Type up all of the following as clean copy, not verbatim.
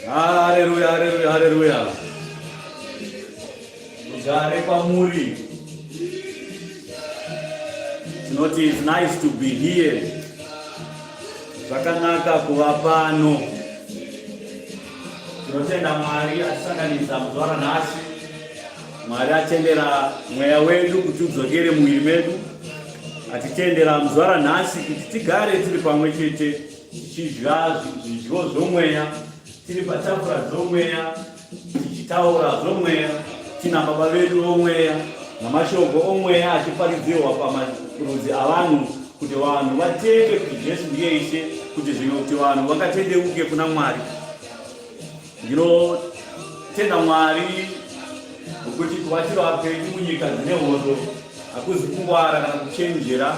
Haleluya, haleluya, haleluya. Rugare kwamuri. Tinoti it's nice to be here. Zvakanaka kuva pano. Tinotenda Mwari atisanganisa muzuva ranhasi. Mwari atendera mweya wedu kuti udzokere muviri medu. Atitendera muzuva ranhasi kuti tigare tiri pamwe chete tichidya zvidyo zvomweya, tiri patafura dzomweya, tichitaura zvomweya, tina Baba vedu vomweya, namashoko omweya achiparidzirwa pamarudzi avanhu kuti vanhu vatende kuti Jesu ndiye Ishe, kuti zvimwe kuti vanhu vangatendeuke kuna Mwari. Ndinotenda Mwari nokuti kuva tiri vapenyu munyika dzine hondo hakuzi kungwara kana kuchenjera,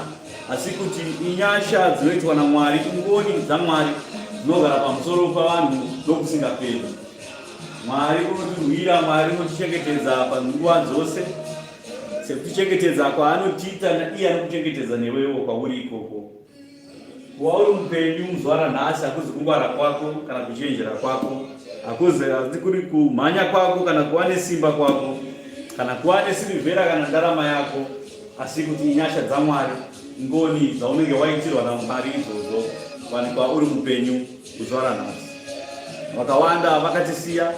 asi kuti inyasha dzinoitwa naMwari, ingoni dzaMwari dzinogara pamusoro pavanhu nokusingaperi. Mwari unotirwira, Mwari unotichengetedza panguva dzose, sekutichengetedza kwaanotiita naiye anokuchengetedza newewo kwauri ikoko. Kuva uri mupenyu muzuva ranhasi hakuzi kungwara kwako kana kuchenjera kwako, hakuzi asi kuri kumhanya kwako kana kuva nesimba kwako kana kuva nesirivhera kana ndarama yako, asi kuti inyasha dzaMwari, ngoni dzaunenge waitirwa naMwari idzodzo, wanikwa uri mupenyu kuzuva ranhasi. Vakawanda vakatisiya,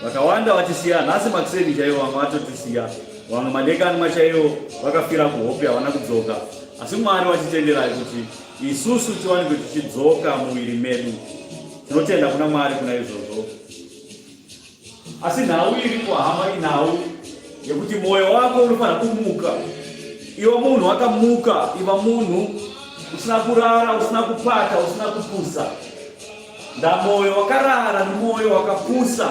vakawanda vatisiya nhasi makuseni chaiwo, vamwe vatotisiya, vamwe madekanwa chaiwo vakafira kuhope havana kudzoka. Asi Mwari vachitenderai kuti isusu tiwanikwe tichidzoka muviri medu. Tinotenda kuna Mwari kuna izvozvo. Asi nhau iripo hama inhau yekuti mwoyo wako unofanira kumuka. Iva munhu wakamuka, iva munhu usina kurara, usina kupata, usina kupusa. Ndamwoyo wakarara nemwoyo wakapusa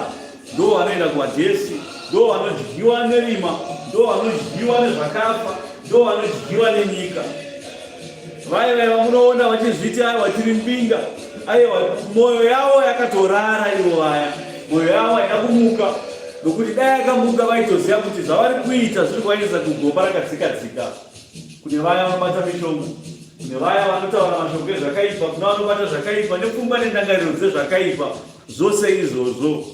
ndo vanoenda kuvajesu, ndo vanodyiwa nerima, ndo vanodyiwa nezvakafa, ndo vanodyiwa nenyika. Vaye vaye vamunoona vachizviti aiwa tiri mbinga, aiwa mwoyo yavo yakatorara ivo vaya, mwoyo yavo haina kumuka, nokuti dai yakamuka vaitoziva kuti zvavari kuita zviri kuvaendesa kugomba rakadzika-dzika. Kune vaya vanobata mishonga, kune vaya vanotaura mashoko ezvakaipa, kune vanobata zvakaipa nepfungwa nendangariro dzezvakaipa, zvose izvozvo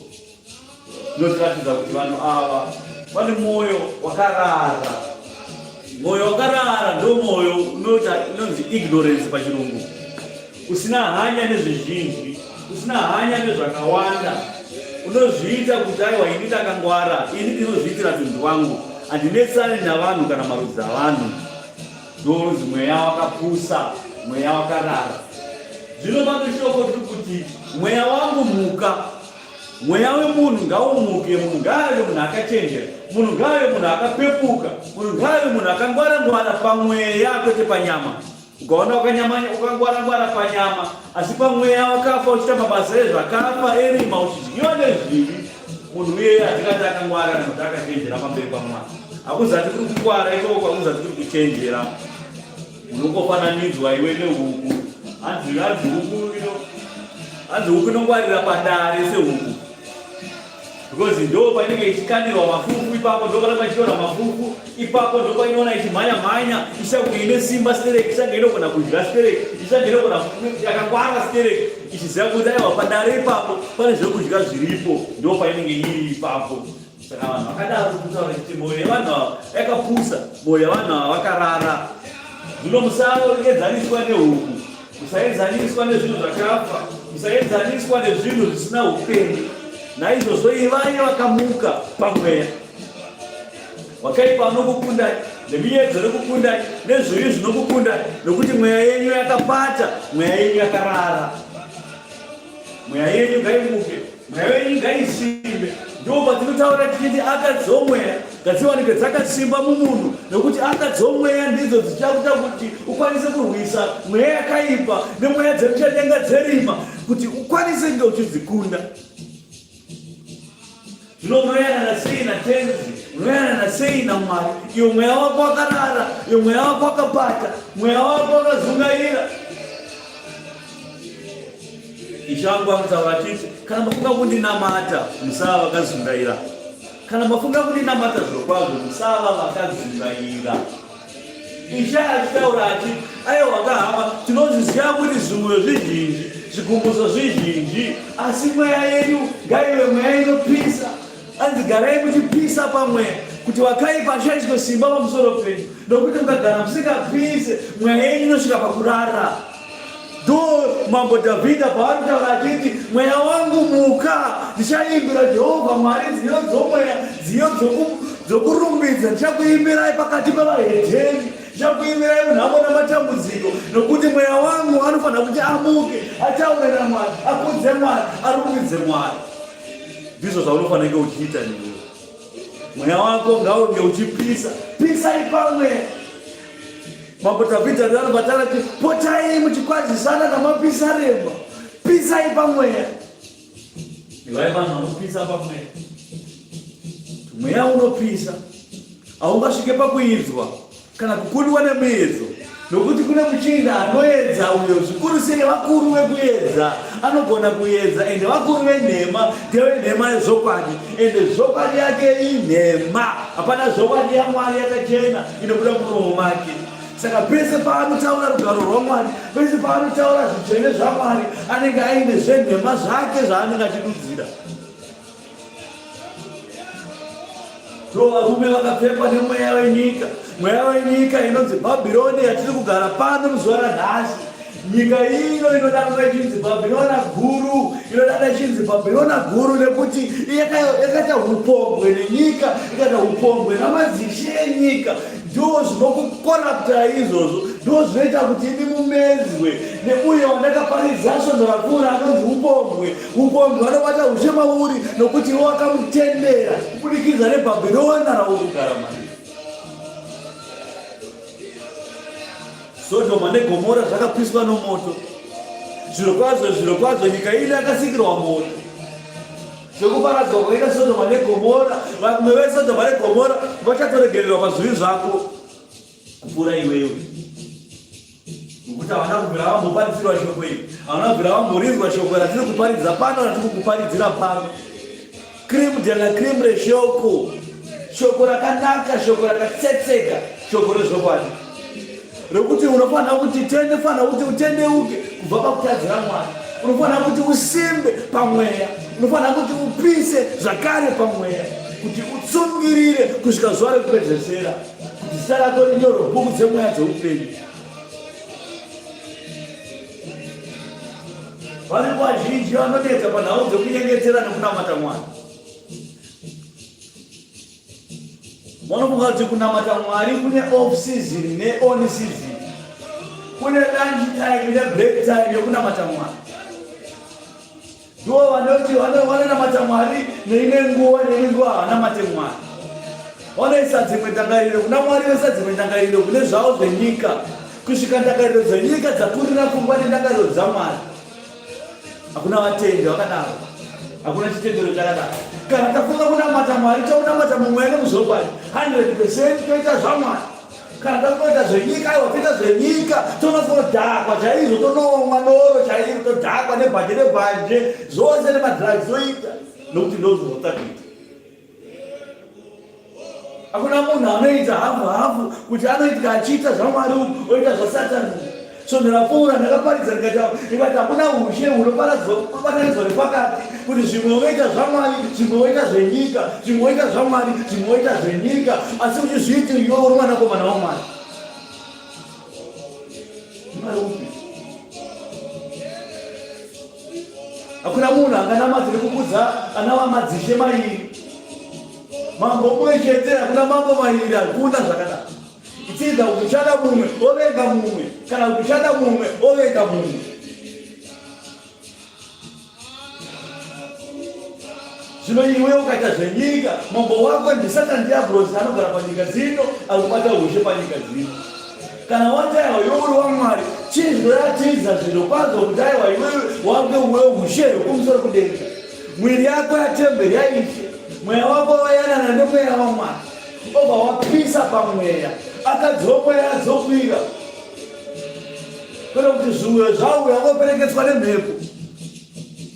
zvinotiratidza kuti vanhu ava vane mwoyo wakarara. Mwoyo wakarara ndo mwoyo unoita inonzi ignorance pachirungu, usina hanya nezvizhinji, usina hanya nezvakawanda, unozviita kuti aiwa ini ndakangwara, ini ndinozviitira zvinhu zvangu, handinetsani navanhu kana marudzi avanhu. Ndorudzi mweya wakapusa, mweya wakarara. Zvino pano shoko tiri kuti mweya wangu muka. Mweya wemunhu ngaumuke, munhu ngaave munhu akachenjera, munhu ngaave munhu akapepuka, munhu ngaave munhu akangwara-ngwara pamweya kwete panyama. Ukaona wakanyamanya ukangwara-ngwara panyama, asi pamweya wakafa uchiita mabasa ezvakafa erima uchidyiwa nezvivi, munhu iyeye hatingati akangwara kana kuti akachenjera pamberi paMwari. Hakuzati kuri kungwara ikoko, hakuzati kuri kuchenjera. Unongofananidzwa iwe nehuku. Hanzi hanzi huku ino hanzi huku inongwarira padare sehuku. Because ndo painenge ichikandirwa mafufu ipapo ndo panenge pachitora mafufu ipapo ndo painoona ichimhanya mhanya ichange ine simba stereki ichange inogona kudya stereki ichange inogona yakangwara stereki ichiziva kuti aiwa padare ipapo pane zvekudya zviripo ndo painenge iri ipapo. Saka vanhu vakadaro kutaura kuti mwoyo yevanhu ava yakapusa, mwoyo yevanhu ava vakarara. Zvino musaenzaniswa nehuku, musaenzaniswa nezvinhu zvakafa, musaenzaniswa nezvinhu zvisina upenyu. Naizvozvo ivai vakamuka pamweya. Wakaipa anokukundai, nemiedzo inokukundai, nezvivi zvinokukundai, nokuti mweya yenyu yakapata, mweya yenyu yakarara. Mweya yenyu ngaimuke, mweya yenyu ngaisimbe. Ndipo patinotaura tichiti aka dzomweya ngadziwanike dzakasimba mumunhu, nokuti aka dzomweya ndidzo dzichakuita kuti ukwanise kurwisa mweya yakaipa nemweya dzemuchadenga dzerima, kuti ukwanise kunge uchidzikunda. Zvino unoyanana sei naTenzi? Unoyanana sei naMwari? Iyo mweya wako wakarara, iyo mweya wako wakapata, mweya wako wakazungaira. Ishe wangu vanotaura vachiti, kana mafunga kundinamata, musava vakazungaira. Kana mafunga kundinamata zvirokwazvo, musava vakazungaira. Ishe achitaura achiti, aiwa kahama, tinozviziva kuti zvimwe zvizhinji zvigumbuso zvizhinji, asi mweya yenyu ngaive mweya inopisa. Anzi garai muchipisa pamweya kuti wakaipa ashaiswe simba pamusoro penyu, nokuti mukagara musingapise mweya yenyu inosvika pakurara. Ndo mambo Dhavhidha paari kutaura achiti, mweya wangu muka, ndichaimbira Jehovha Mwari nziyo dzomweya, nziyo dzokurumbidza, ndichakuimbirai pakati pevahedheni, ndichakuimbirai munhamo namatambudziko, nokuti mweya wangu anofanira kuti amuke, ataure naMwari, akudze Mwari, arumbidze Mwari. Ndizvo zvaunofanira kunge uchiita newe. Mweya wako ngaunge uchipisa, pisai pamwe. Mambo Dhavhidha anobatana kuti potai muchikwazisana namapisarema, pisai pamweya. Ivai vanhu vanopisa pamweya. Mweya unopisa haungasvike pakuidzwa kana kukundwa nemuedzo nokuti kune muchinda anoedza uyo zvikuru sei vakuru vekuedza anogona kuedza ende vakuru venhema ndevenhema yezvokwadi ende zvokwadi yake inhema hapana zvokwadi yamwari yakachena inobuda muromo make saka pese paanotaura rugaro rwamwari pese paanotaura zvitsvene zvamwari anenge aine zvenhema zvake zvaanenge achidudzira Ndo varume vakapfekwa nemweya wenyika, mweya wenyika inonzi Bhabhironi yatiri kugara pano muzuva ranhasi. Nyika ino inodanwa ichinzi Bhabhirona guru, inodanwa ichinzi Bhabhirona guru nekuti yakaita upombwe nenyika, ikaita upombwe namadzishe enyika. Ndo zvinokukoraptai izvozvo, ndo zvinoita kuti imi mumedzwe neuyo wandakaparidza svondo rapfuura anonzi upombwe. Upombwe vanobata ushe mauri nokuti iwe wakamutendera kubudikidza neBhabhirona rauri kugara mariri. Sodhoma neGomora zvakapiswa nomoto. Zvirokwazvo, zvirokwazvo nyika ino yakasikirwa moto. Sekuparadzwa kwakaita Sodhoma neGomora, vamwe veSodhoma neGomora vachatoregererwa pazvivi zvako kupfuura iwewe. Nokuti havana kubvira vamboparidzirwa shoko iri, havana kubvira vamborinzwa shoko ratiri kuparidza pano, ratiri kukuparidzira pano. Cream de la cream reshoko, shoko rakanaka, shoko rakatsetseka, shoko rezvokwadi rekuti unofanira kuti tende, unofanira kuti utendeuke kubva pakutadzira Mwari, unofanira kuti usimbe pamweya, unofanira kuti upise zvakare pamweya, kuti utsungirire kusvika zuva rekupedzesera. Kuti zita rako rinyorwe bhuku dzemweya dzeupenyu. Varipo vazhinji vanonetsa panhau dzekunyengetera nekunamata Mwari. Vanofunga kuti kunamata Mwari kune off season ne on season. Kune lunch time ne break time yekunamata Mwari. Ndivo vanoti vanonamata Mwari neimwe nguva neimwe nguva havanamate Mwari. Vanoisa dzimwe ndangariro kuna Mwari voisa dzimwe ndangariro kune zvavo zvenyika kusvika ndangariro dzenyika dzakurira pfungwa nendangariro dzaMwari. Hakuna vatendi vakadaro, hakuna chitendero chakadaro. Kana tafunga kunamata Mwari tounamata mumweya nemuzvokwadi 100% toita zvaMwari. Kana takutoita zvenyika, aiwa toita zvenyika, tonotodhakwa chaizvo, tonomwa doro chairo, todhakwa nebhanje nebhanje, zvose nemadrugs toita nokuti ndozvinotakuita. Hakuna munhu anoita hafu hafu kuti anoitika achiita zvaMwari uku oita zvaSatani uku. Svondo rapfuura ndakaparidza ndikati hakuna ushe hunobatanidzwa nepakati kuti zvimwe unoita zvaMwari zvimwe woita zvenyika zvimwe woita zvaMwari zvimwe woita zvenyika asi uchizviiti iwe uri mwanakomana waMwari. Mwari upi? Hakuna munhu anganamatire kukudza ana vamadzishe mairi. Mambo mumwe chete, hakuna mambo mairi, hakuna zvakadaro. It's either kuti uchada mumwe ovenga mumwe kana kuti uchada mumwe ovenga mumwe. Zvino iwe ukaita zvenyika, mambo wako ndiSatani Diabrosi anogara panyika dzino, akubata ushe panyika dzino. Kana wati aiwa iwe uri waMwari, chii zvinoratidza zviro kwazvo kuti aiwa iwewe wange uwe ushe hwekumusoro kudenga. Mwiri yako yatemberi yaIshe, mweya wako wayanana nemweya waMwari. Obva wapisa pamweya, akadzomweya adzokwira. Kwete kuti zviuyo zvauya voperekedzwa nemhepo.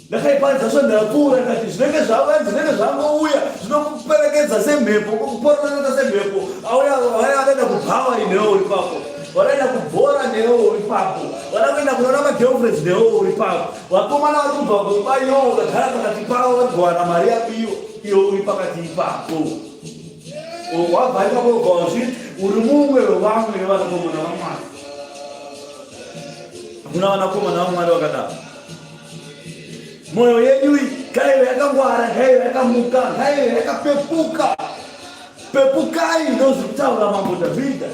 Ndakaiparidza svondo rapfuura ndikati zvinenge zvauya zvinenge zvangouya zvinokuperekedza semhepo kupororota semhepo. Auya vaya vakaenda kubhawa inewe uri papo. Vakaenda kubhora newe uri papo, vada kuenda kunoona magirlfriends newe uri papo, vakomana vari kubva kumba iwo ukagara pakati pavo vari kuwana mari yabiwa iwe uri pakati ipapo. Wabva ipapo ubva wazviti uri mumwe wevamwe vevanakomana vaMwari. Hakuna vanakomana vaMwari vakadaro. Mwoyo yenyu iyi ngaive yakangwara, ngaive yakamuka, ngaive yakapepuka. Pepukai, ndozviri kutaura Mambo Dhavhidha.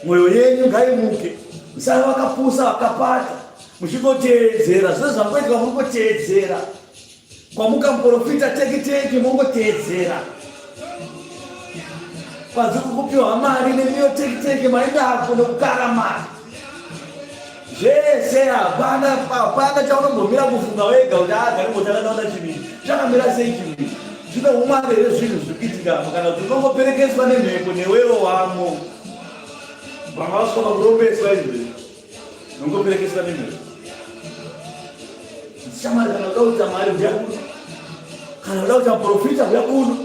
Mwoyo yenyu ngaimuke, musave vakapusa vakapata, muchingoteedzera zvose zvangoitika, munongoteedzera. Kwamuka muprofita teki teki, mongoteedzera. Kwanzi kukupiwa mari nemiyo teki teki, maendako nekukara mari zvese hapana hapana chaunombomira kufunga wega kuti agarimbotanga ndaona chinhu ichi chakamira sei chinhu ichi zvine umwari here zvinhu zviri kuitika apa kana kuti unongoperekeswa nemhepo newewo wamo vanga vasvika pakurombeswa izvo unongoperekeswa nemhepo. Shamwari, kana uda kuita mari uya kuno, kana uda kuita muprofita uya kuno,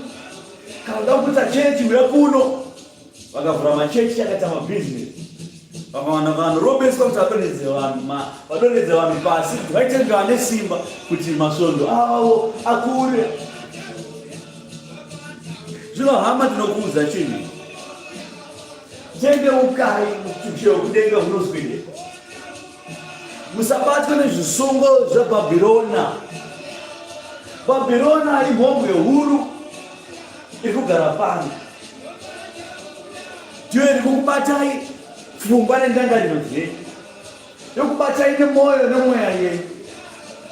kana uda kuita chechi uya kuno. Vakavhura machechi akaita mabhizinesi, vakawana vanorombeswa kuti vadonhedze vanhu vadonhedze vanhu pasi kuti vaite kunge vane simba kuti masvondo avo akure. Zvino hama, tinokuudza chinhu, tendeukai, ushe hwekudenga hunoswedera. Musabatwe nezvisungo zveBhabhirona. Bhabhirona imhombwe huru iri kugara pano, ndiyo iri kukubatai pfungwa nendangariro dzenyu, yokubatai nemwoyo nemweya yenyu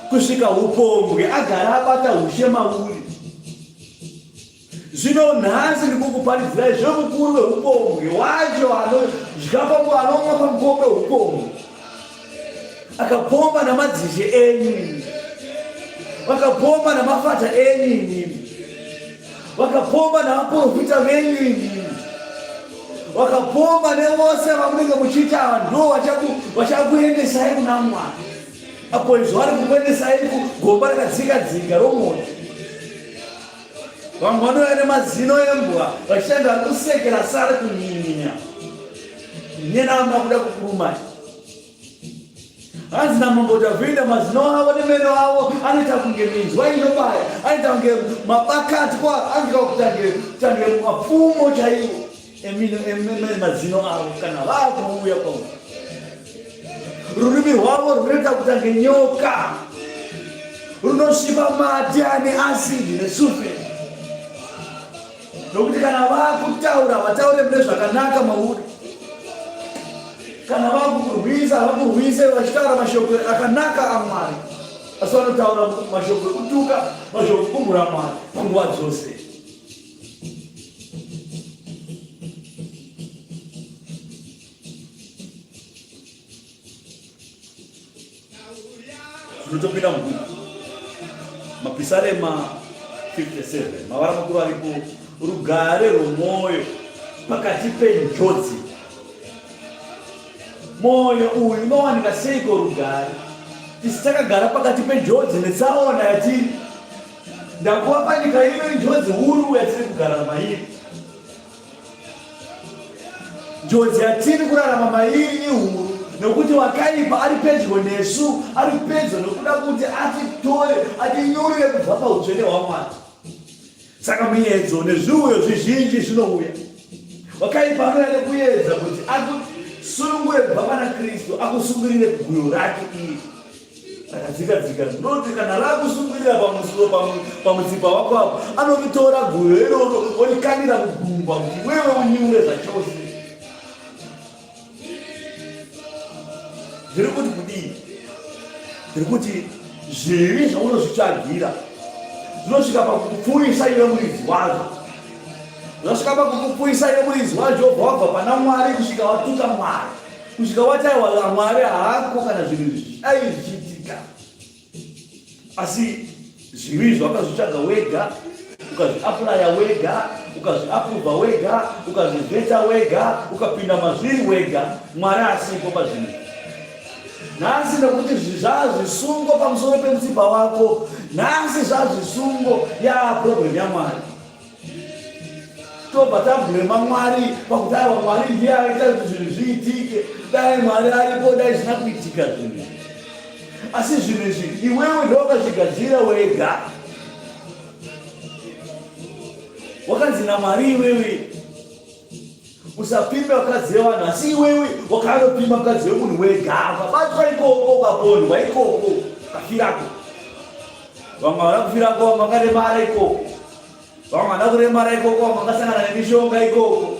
kusvika upombwe agara abata ushe mauri. Zvino nhasi ndikukuparidzirai zvemukuru weupombwe wacho anodya pangu anomwa pamukombe weupombwe akapomba namadzishe enyu, vakapomba namafata enyu imimi, vakapomba navaprofita venyu imimi, vakapomba nevose vamunenge muchiita ava ndo vachakuendesai kuna Mwari apo izvo vari kukuendesai kugomba rakadzika dzika romoto. Vamwe vanouya nemazino embwa vachitanga vari kusekera sare kunyinya nyenama kuda kukurumai. Hanzi naMambo Dhavhidha, mazino avo nemeno avo anoita kunge minzwa inobaya, anoita kunge mabakatwa, anoita kutange mapfumo chaiwo emazino avo kana vakuuya kwauri. Rurimi rwavo runoita kutange nyoka, runosvipa mate ane asidi nesufe, nokuti kana vakutaura vataure mune zvakanaka mauri, kana vakukurwisa vakurwise vachitaura mashoko akanaka aMwari, asi vanotaura mashoko ekutuka, mashoko ekukumbura Mwari panguva dzose. Tinotopinda mubhuku Mapisarema 57, mavara makuru aripo, rugare rwomwoyo pakati penjodzi. Mwoyo uyu unowanika seiko rugare tisi takagara pakati penjodzi netsaona yatiri ndakuva panyika ino injodzi huru yatiri kugara mairi. Njodzi yatiri kurarama mairi ihuru nokuti wakaipa ari pedyo nesu, ari pedyo nokuda kuti atitore atinyurire kubva pautsvene hwaMwari. Saka miedzo nezviuyo zvizhinji zvinouya. Wakaipa anouya nekuedza kuti akusunungure kubva pana Kristu, akusungirire kuguyo rake iri rakadzika dzika, ndinoti kana rakusungirira pamusoro pamutsipa wako apo, anoritora guyo iroro orikanira mugungwa kuti iwewe unyure zvachose. Zviri kuti kudii? Zviri kuti zvivi zvaunozvitsvagira zvinosvika pakukupfuisa iwe muridzi wazvo. Zvasvika pakukupfuisa iwe muridzi wazvo, wobva wabva pana Mwari kusvika watuka Mwari, kusvika wati aiwa Mwari haako kana zvinhu izvi zvichidai zvichiitika. Asi zvivi izvi wakazvitsvaga wega, ukazviapuraya wega, ukazviapruvha wega, ukazvivheta wega, ukapinda mazviri wega. Mwari asipo pazvinhu izvi nhasi, nekuti zvazvisungo pamusoro pemutsipa wako nhasi, zvazvisungo yaa problem yaMwari. Tobva tabhurema Mwari pakuti aiwa Mwari ndiye aita kuti zvinhu zviitike. Dai Mwari aripo dai zvisina kuitika zvinhu izvi. Asi zvinhu izvi iwewe ndowakazvigadzira wega. Wakanzi naMwari iwewe usapimbe vakadzi vevanhu asi iwewe wakanopimba mukadzi wemunhu wega ukabatwa ikoko ukapondwa ikoko ukafirako. Vamwe havana kufirako vamwe vakaremara ikoko. Vamwe vana kuremara ikoko, vamwe vakasangana nemishonga ikoko.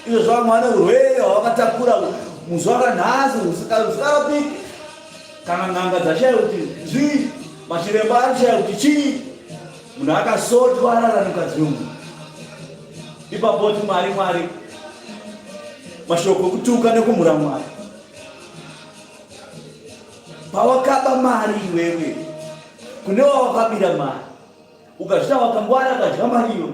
Izvo vamwe vane urwere hwavakatakura muzuva ranhasi husingarapiki. Kana n'anga dzashaya kuti zvii, machiremba arikushaya kuti chii. Munhu akasotwa arara nemukadzi wemunhu. Ipapo oti Mwari, Mwari, mashoko ekutuka nekumhura Mwari. Pawakaba mari iwewe, kune wawakabira mari. Ukazvita wakangwara ukadya mari iyo.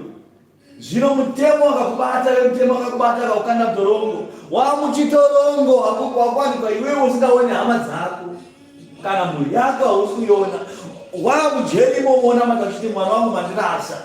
Zvino mutemo wakakubata vemutemo wakakubata vakakukanda mutorongo. Wamuchitorongo wakwanikwa iwewe usingaone hama dzako kana mhuri yako hausi kuiona. Wamujeri imomo unamata uchiti mwana wangu mandirasa.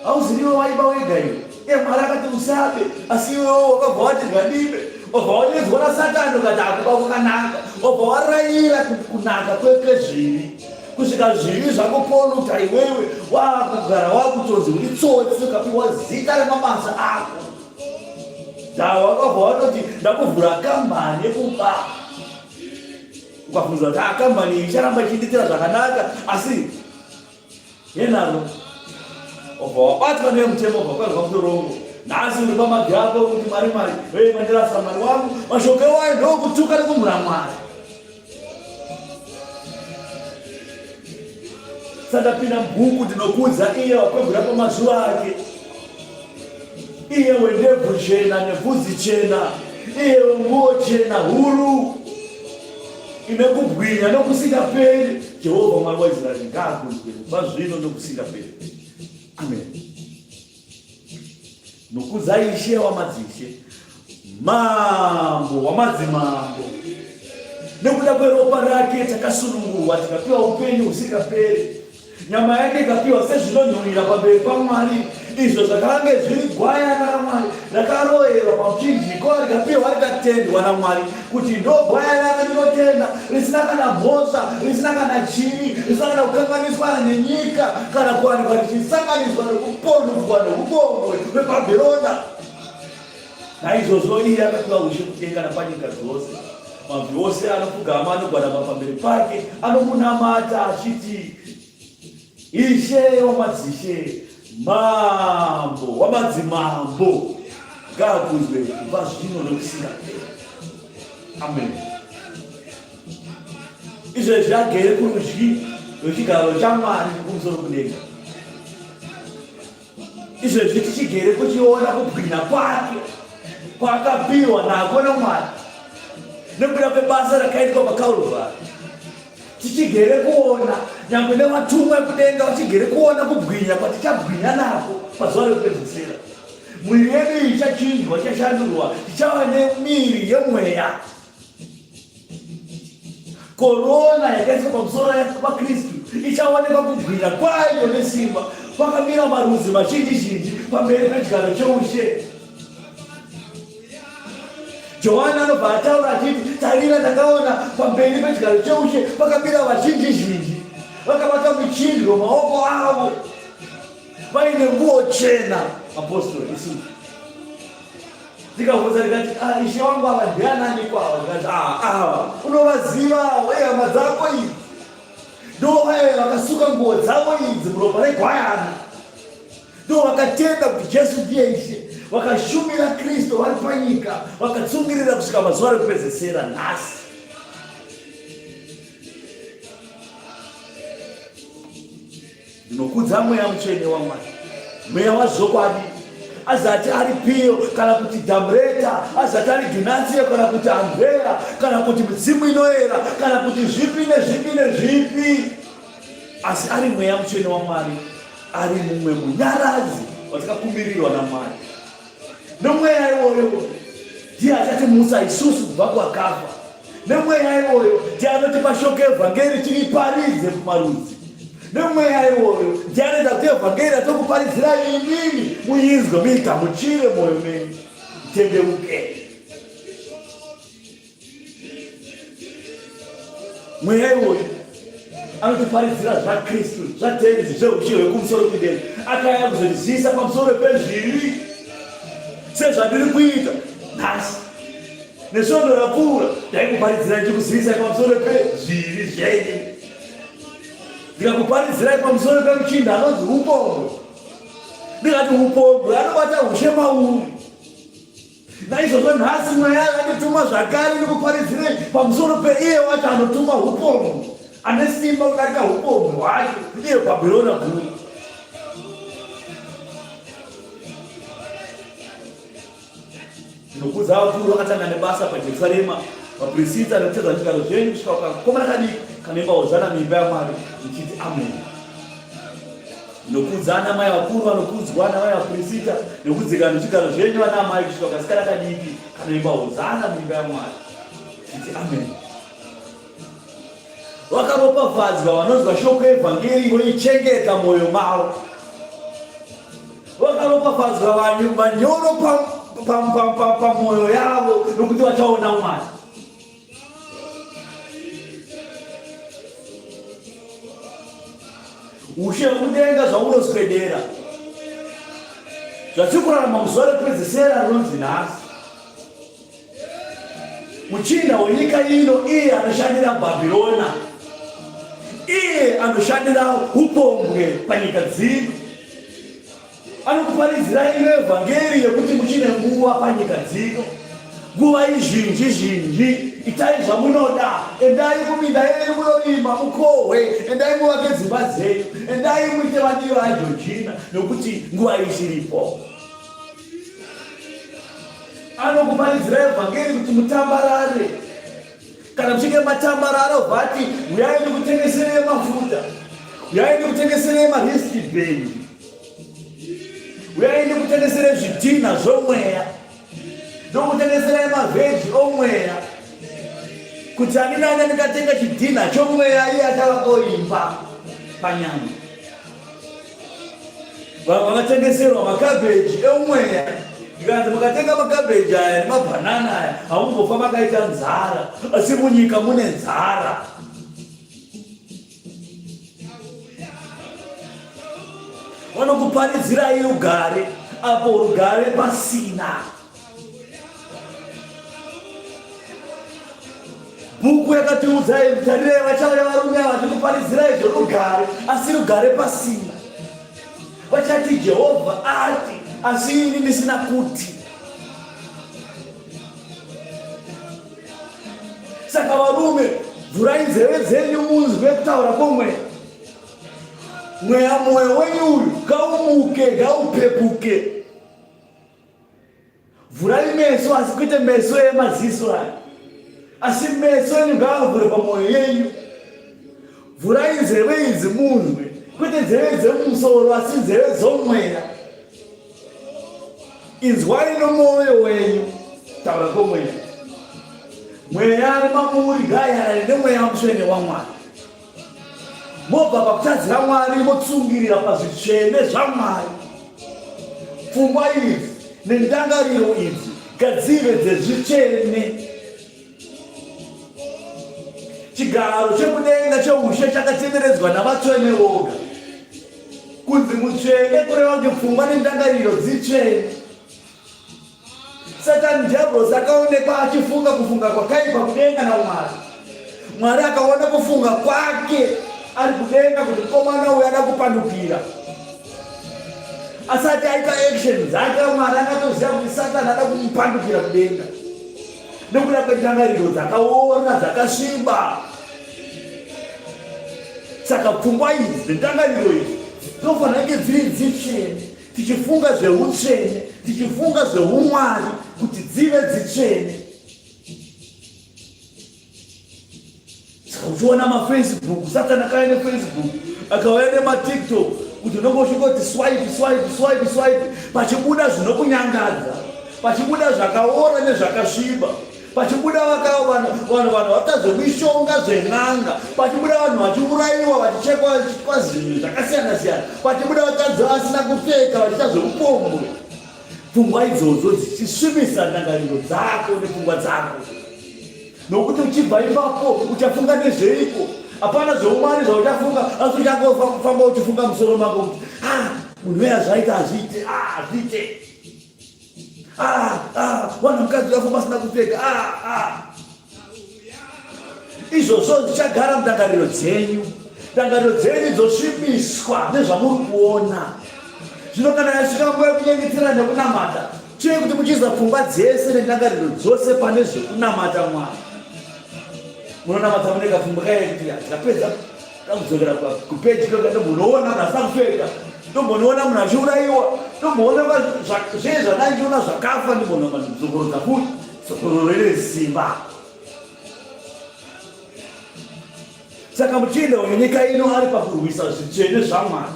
Hauziriwe waiba wega iwe. Iye Mwari akati usabe, asi iwewe wakabva wati ngandibe. Wabva wanyedzwa naSatani ukati akuba kwakanaka. Wabva warayira kunaka kwezvivi. Kusvika zvivi zvakupoluta iwewe wakugara wakutonzi uri tsotsi ukapiwa zita remabasa ako. Dzawa wakabva watoti ndakuvhura kambani yekuba. Ukafunza kuti ah, kambani iyi icharamba ichindiitira zvakanaka asi Yenaro obva wabatwa nemutemo obva kwarwa mutorongo. Nhasi uri pamabvi ako kuti Mwari Mwari, hey mandirasa Mwari wangu, mashoko ewayo ndokutuka nekumhura Mwari. Sandapinda mubhuku ndinokudza iye wakwegura pamazuva ake, iye wendebvu chena nebvudzi chena, iye wenguo chena huru ine kubwinya nokusingaperi. Jehovha Mwari waIsraeri ngaakudzwe kubva zvino nokusingaperi. Amen. Nokudza Ishe wamadzishe, Mambo wamadzimambo. Nekuda kweropa rake takasunungurwa tikapiwa upenyu husingaperi. Nyama yake ikapiwa sezvinonhuhwira pamberi paMwari, izvo zvakange zviri gwayana raMwari rakaroverwa pamuchinjikwa rikapiwa rikatendwa naMwari kuti ndo gwayana randinotenda risina kana mhosva, risina kana chivi, risina kana kukanganiswa nenyika kana kuwanikwa richisanganiswa nekupondudzwa neupombwe hweBhabhirona. Naizvozvo iye akapiwa ushe kudenga napanyika dzose. Mabvi ose anopfugama anogwadama pamberi pake, anomunamata achiti, Ishe wamadzishe, Mambo wamadzimambo, ngaakudzwe kubva zvino nokusingaperi. Amen. Izvezvi agere kurudyi rwechigaro chaMwari kumusoro kudenga. Izvezvi tichigere kuchiona kubwinya kwake kwaakapiwa nako naMwari nekuda kwebasa rakaitwa paKalvari. Tichigere kuona nyangwe nevatumwa ekudenga vachigere kuona kubwinya kwatichabwinya nako pazuva rekupedzisira. Muviri yedu iyi ichachinjwa, ichashandurwa, tichava nemiri yemweya. Korona yakaiswa pamusoro paKristu ichaonekwa kubwinya kwayo nesimba pakamira marudzi mazhinji zhinji pamberi pechigaro cheushe. Johani anobva ataura achiti, tarira ndakaona pamberi pechigaro cheushe pakamira vazhinji zhinji vakabata michindwe maoko avo vaine nguo chena. Apostle isu Ndikabvunza ndikati, ah, ishe wangu ava ndiananiko ava? Ndikati, ah, ava unovaziva ihama dzako idzi, ndo vaya vakasuka nguo dzavo idzi muropa regwayana, ndo vakatenda kuti Jesu ndiye Ishe, vakashumira Kristu vari panyika, vakatsungirira kusvika mazuva rekupedzesera nhasi. Ndinokudza Mweya Mutsvene waMwari, Mweya wazvokwadi, azati ari Piyo kana kuti Dhamreta, azati ari Ginasiyo kana kuti Andreya kana kuti midzimu inoera kana kuti zvipi nezvipi nezvipi, asi ari Mweya Mutsvene waMwari, ari mumwe munyaradzi watakakumbirirwa naMwari. Nomweya iwoyo ndiye achatimutsa isusu kubva kuvakafa. Nemweya iwoyo ndiye anotipa shoko evhangeri tiriparidze kumarudzi. Nemweya iwoyo ndiye anoita kuti evhangeri yatokuparidzirai imimi muinzwe muigamuchire mwoyo menyu mutendeuke. Mweya iwoyo anotiparidzira zvaKristu, zvaTenzi, zveushe hwekumusoro kudenga. Akauya kuzotizivisa pamusoro pezvivi sezvandiri kuita nhasi. Nesvondo rapfuura ndaikuparidzirai ndichikuzivisai pamusoro pezvivi zvenyu, ndikakuparidzirai pamusoro pemuchinda anonzi upombwe, ndikati upombwe anobata ushe mauri. Naizvozvo nhasi Mweya akandituma zvakare ndikuparidzirei pamusoro peiye wacho anotuma upombwe, ane simba kudarika upombwe hwacho, iye Bhabhirona guru. Ndinokudza vakuru vakatanga nebasa paJerusarema, vapirisita nekutedza zvigaro zvenyu kusvika kukakomana kadiki kanoimba hozana muimba yaMwari muchiti ameni. Ndinokudza ana mai vakuru vanokudzwa ana mai vapirisita nekudzika nezvigaro zvenyu ana amai kusvika kukasikana kadiki kanoimba hozana muimba yaMwari muchiti ameni. Vakaropafadzwa vanonzwa shoko yevhangeri voichengeta mwoyo mavo. Vakaropafadzwa vanyoro pamwoyo yavo nokuti vachaona Mwari. Ushe hwekudenga zvaunoswedera, zvatiri kurarama muzuva rekupedzesera rinonzi nhasi. Muchinda wenyika ino, iye anoshandira Bhabhirona, iye anoshandira upombwe panyika dzino, anokuparidzirai ino evhangeri yekuti muchine nguva panyika dzino, nguva izhinji zhinji, itai zvamunoda, endai kuminda yenyu munorima mukohwe, endai muvake dzimba dzenyu, endai muite madiro aJojina, nokuti nguva ichiripo. Anokuparidzira evhangeri kuti mutambarare. Kana muchinge matambarara vati uyai ndikutengeserei mafuta, uyai ndikutengeserei maristibhendi, uyai ndikutengeserei zvidhinha zvomweya, ndokutengeserai mavheji omweya, kuti ani nani andikatenga chidhinha chomweya iye achavaka panyama. Vamwe vakatengeserwa makabheji emweya ndikanzi mukatenga makabheji aya nemabhanana aya hamumbofa makaita nzara, asi munyika mune nzara. Vanokuparidzirai rugare apo rugare pasina. Bhuku yakatiudza tarirai vachauya varume ava vachikuparidzirai zvorugare, asi rugare pasina. Vachati Jehovha ati, asi ini ndisina kuti. Saka varume, vhurai nzeve dzenyu munzwe kutaura kwomweya. Mweya mwoyo wenyu uyu ngaumuke, ngaupepuke. Vhurai meso, asi kwete meso emaziso aya, asi meso enyu ngaavhure pamwoyo yenyu. Vhurai nzeve idzi munzwe, kwete nzeve dzemusoro, asi nzeve dzomweya. Inzwai nomwoyo wenyu taura kwomweya. Mweya ari mamuri ngaayarare nemweya mutsvene waMwari. Mobva pakutadzira Mwari motsungirira pazvitsvene zvaMwari. Pfungwa idzi nendangariro idzi ngadzive dzezvitsvene. Chigaro chekudenga cheushe chakatenderedzwa navatsvene voga. Kunzi mutsvene kureva kuti pfungwa nendangariro dzitsvene. Satani Dhiabhorosi akaonekwa achifunga kufunga kwakaipa kudenga naMwari. Mwari akaona kufunga kwake ari kudenga kuti mukomana uyu ada kupandukira. Asati aita action dzake, Mwari akatoziva kuti Satani ada kumupandukira kudenga nekuda kwendangariro dzakaora dzakasviba. Saka pfungwa idzi nendangariro idzi dzinofanira kunge dziri dzitsvene. tichifunga zveutsvene, tichifunga zveumwari kuti dzive dzitsvene. Saka uchiona mafacebook, Satani akauya nefacebook, akauya nematiktok, kuti unenge uchingoti swipe swipe swipe swipe, pachibuda zvinokunyangadza, pachibuda zvakaora nezvakasviba. Pachibuda vanhu vanhu vakuita zvemishonga zven'anga, pachibuda vanhu vachiurayiwa vachichekwa vachiitwa zvinhu zvakasiyana siyana, pachibuda vakadzi vasina kupfeka vachiita zveupombwe. Pfungwa idzodzo dzichisvibisa ndangariro dzako nepfungwa dzako, nokuti uchibva ipapo uchafunga nezveiko? Hapana zveumwari zvauchafunga, asi uchangofamba uchifunga musoro mako kuti ah, munhu uya zvaita hazviite, ah, hazviite, ah, ah, vanhu mukadzi vafamba asina kupfeka, ah, ah. Izvozvo zvichagara mundangariro dzenyu, ndangariro dzenyu dzosvibiswa nezvamuri kuona. Zvino kana yasvika nguva yekunyengetera nekunamata, chii kuti muchiisa pfungwa dzese nendangariro dzose pane zvekunamata Mwari. Munonamata mune kapfungwa kaye kuti tikapedza takudzokera kupeji kega ndombonoona munhu asina kupfeka, ndombonoona munhu achiurayiwa, ndomboona zvee zvandandiona zvakafa, ndimboona dzokorodza futi dzokororo ine simba. Saka muchinda wenyika ino ari pakurwisa zvitsvene zvaMwari.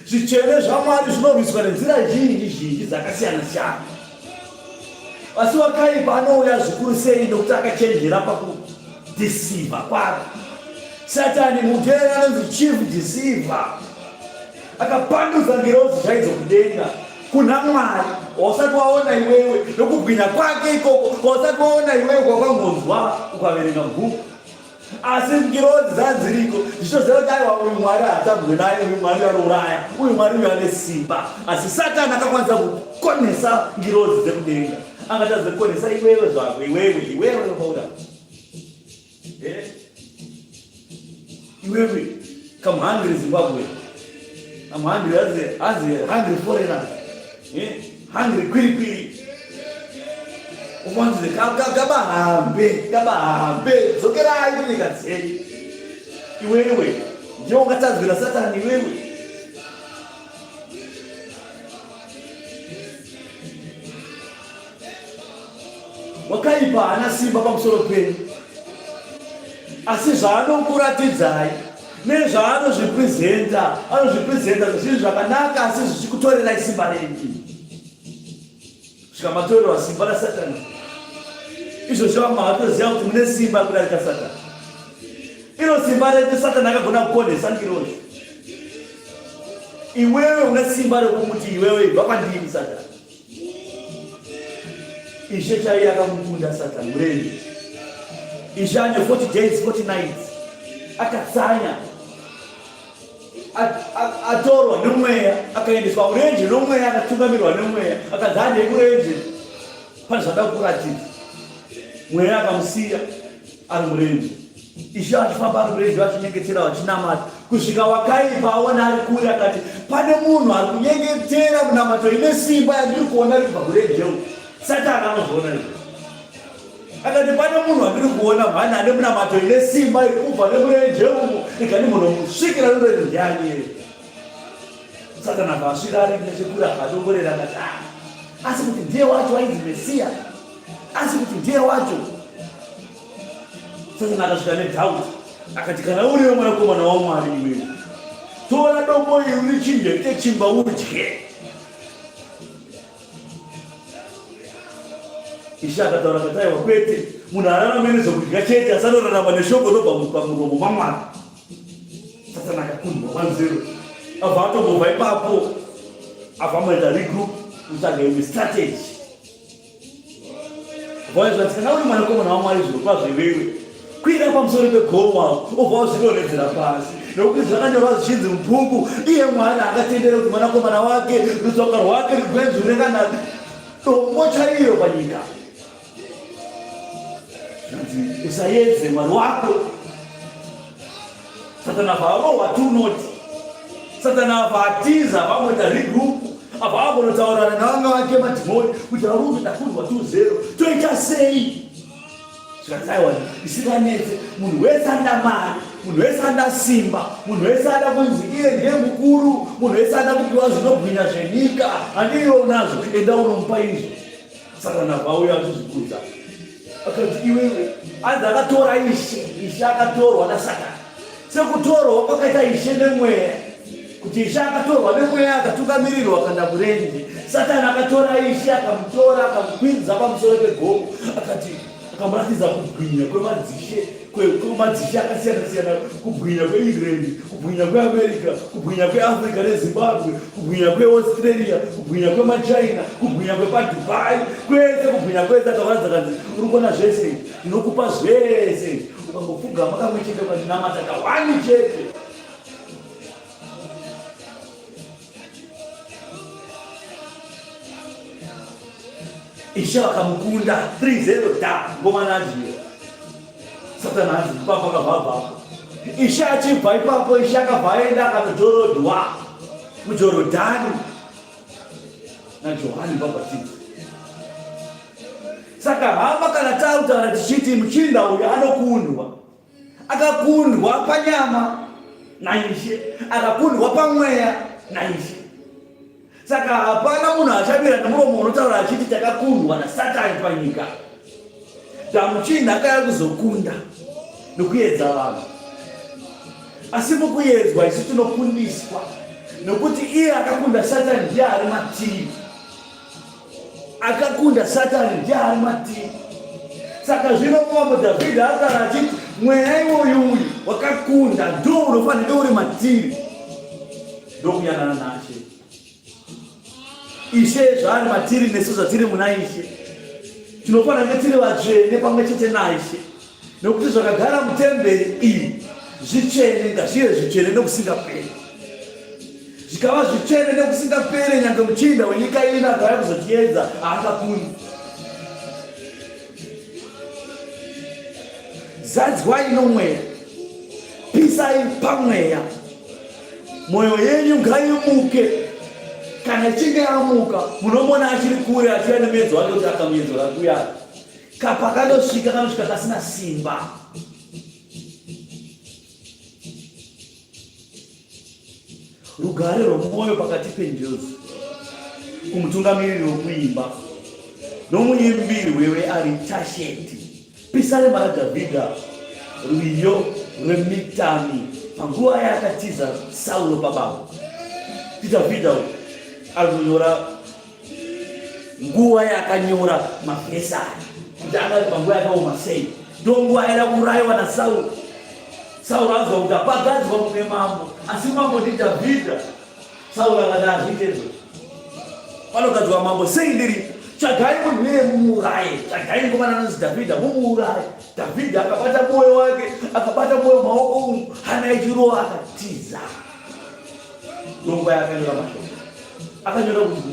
Zvitsvene zvaMwari zvinorwiswa nenzira zhinji zhinji dzakasiyana siyana. Asi wakaipa anouya zvikuru sei nokuti akachenjera pakudhisiva kwake. Satani mutera anonzi chief deceiver. Akapandudza ngirozi chaidzo kudenga kuna Mwari wausati waona iwewe nokubwinya kwake ikoko kwausati waona iwewe kwakangonzwa ukaverenga bhuku. Asi ngirozi dzadziriko dzichitoziva kuti aiwa uyu Mwari haatambwe naye, uyu Mwari anouraya, uyu Mwari uyu ane simba. Asi Satani akakwanisa kukonesa ngirozi dzekudenga, angatadza kukonesa iwewe zvako, iwewe iwewe unoda eh? Iwewe come hungry Zimbabwe, I'm hungry as a hungry foreigner eh? Hungry kwiri kwiri ufanzi kabahambe kabahambe dzokerai kunyika dzenyu. Iwewe ndiwe ungatadzira Satani iwewe. Wakaipa haana simba pamusoro penyu, asi zvaanokuratidzai nezvaanozviprezenta, anozviprezenta zvezvinhu zvakanaka, asi zvichikutorerai simba renyu. Svika matorerwa simba raSatani. Izvozvo vamwe havatoziva kuti mune simba kudarika Satani. Iro simba redu Satani akagona kukonhesa ngirozi. Iwewe une simba rekumuti iwewe ibva kwandiri Satani. Ishe chaiye akamukunda Satani murenje. Ishe ane 40 days 40 nights akatsanya atorwa nomweya akaendeswa kurenje nomweya akatungamirwa nomweya akanzi handei kurenje pane zvada kukuratidza. Mweya akamusiya ari murenje. Ishe achifamba ari murenje vachinyengetera vachinamata kusvika wakaipa aona ari kure akati pane munhu ari kunyengetera munamato ine simba yandiri kuona iri kubva kurenje uku. Satani anozviona izvo. Akati pane munhu wandiri kuona mhani ane munamato ine simba iri kubva nemurenje umu rega ndimbonomusvikira rurenje ndiani. Satani akasvika ari nechekure akadongorera akati ah, asi kuti ndiye wacho ainzi Mesiya, asi kuti ndiye wacho. Satani akasvika nedoubt akati kana uriwe mwanakomana waMwari iwewe tora dombo iri urichinje riite chingwa udye. Ishe akataura akati aiwa kwete, munhu ararame nezvokudya chete asi anorarama neshoko rinobva pamuromo maMwari. Satani akakundwa 1-0 abva atombobva ipapo abva amoita regroup kutsvaga imwe strategy. Vaizwa kana uri mwanakomana waMwari zvirokwazvo iwewe kwira pamusoro pegomo obva wazvidonhedzera pasi nokuti zvakanyorwa zvichinzi mubhuku iye Mwari akatendera kuti mwanakomana wake rutsoka rwake rugwenzure kana dombo chaiyo panyika. Zvanzi usayedze Mwari wako. Satani abva arohwa tunoti. Satani abva atiza vamoita regroup abva agonotaurirana navanga vake madhimoni kuti varume ndakundwa 2-0 toita sei? Zvikanzi aiwa isinganetse munhu wese anoda mari, munhu wese anoda simba, munhu wese anoda kunzi iye ndiye mukuru, munhu wese anoda kupiwa zvinobwinya zvenyika, handiiwe unazvo, enda unomupa izvi. Satani abva auya achizvikudza akati iwewe anzi akatora ishe, ishe akatorwa naSatani sekutorwa kwakaita ishe nemweya kuti ishe akatorwa nemweya akatungamirirwa kana kurenje. Satani akatora ishe akamutora akamukwidza pamusoro pegomo akati Akamuratidza kubwinya kwemadzishe kwemadzishe akasiyana siyana, kubwinya kweEngland, kubwinya kweAmerica, kubwinya kweAfrica neZimbabwe, kubwinya kweAustralia, kubwinya kwemaChina, kubwinya kwepaDubai, kwese kubwinya kwese. Akamuratidza kanzi uri kuona zvese izvi, ndinokupa zvese izvi ukangopfugama kamwe chete ukandinamata kawani chete. Ishe vakamukunda 3-0 da ngoma nadyiwa. Satani hanzi ipapo akabva abvapo. Ishe achibva ipapo Ishe akabva aenda akanojorodwa muJorodhani naJohani Bhabhatidzi. Saka hama kana tautaura tichiti muchinda uyu anokundwa akakundwa panyama naIshe, akakundwa pamweya naIshe. Saka hapana munhu achamira nemuromo unotaura achiti takakundwa naSatani panyika. Damuchinda akaya kuzokunda nokuedza vanhu, asi mukuyedzwa isu tinokundiswa nokuti iye akakunda Satani ndiye ari matiri. Akakunda Satani ndiye ari matiri. Saka zvino mambo Dhavhidhi akara achiti mweya iwoyu uyu wakakunda ndo unofanira uri matiri, ndokuyanana nashe. Ishe zvaari matiri nesu zvatiri muna Ishe, tinofanira kunge tiri vatsvene pamwe chete naIshe, nokuti zvakagara mutemberi iyi zvitsvene, ngazvive zvitsvene nokusingaperi. Zvikava zvitsvene nekusingapere, nyange muchinda wenyika ino akauya kuzotiedza haangakundi. Zadzwai nomweya, pisai pamweya, mwoyo yenyu ngaimuke. Kana ichinge yamuka, munomona achiri kure achiuya nemuedzo wake kuti akamuedzo kakuya kapa kanosvika kanosvika kasina simba. Rugare rwomwoyo pakati penjodzi kumutungamiriri wokuimba nomuimbirwe weAritasheti. Pisarema raDhavhidha, rwiyo rweMiktami panguva yaakatiza Sauro pabako. NdiDhavhidha uyu ari kunyora nguva yaakanyora mavhesi aya kuti anga ari panguva yakaoma sei. Ndonguva yaida kuurayiwa naSauro. Sauro anzwa kuti apagadzwa mumwe mambo, asi mambo ndiDhavhidha. Sauro akati hazviite izvozvo, panogadzwa mambo sei ndiripo? Tsvagai munhu iyeye mumuuraye, tsvagai mukomana anonzi Dhavhidha mumuuraye. Dhavhidha akabata mwoyo wake, akabata mwoyo maoko umu, hana ichirova, akatiza. Ndonguva yaakanyora mashoko, akanyora kuti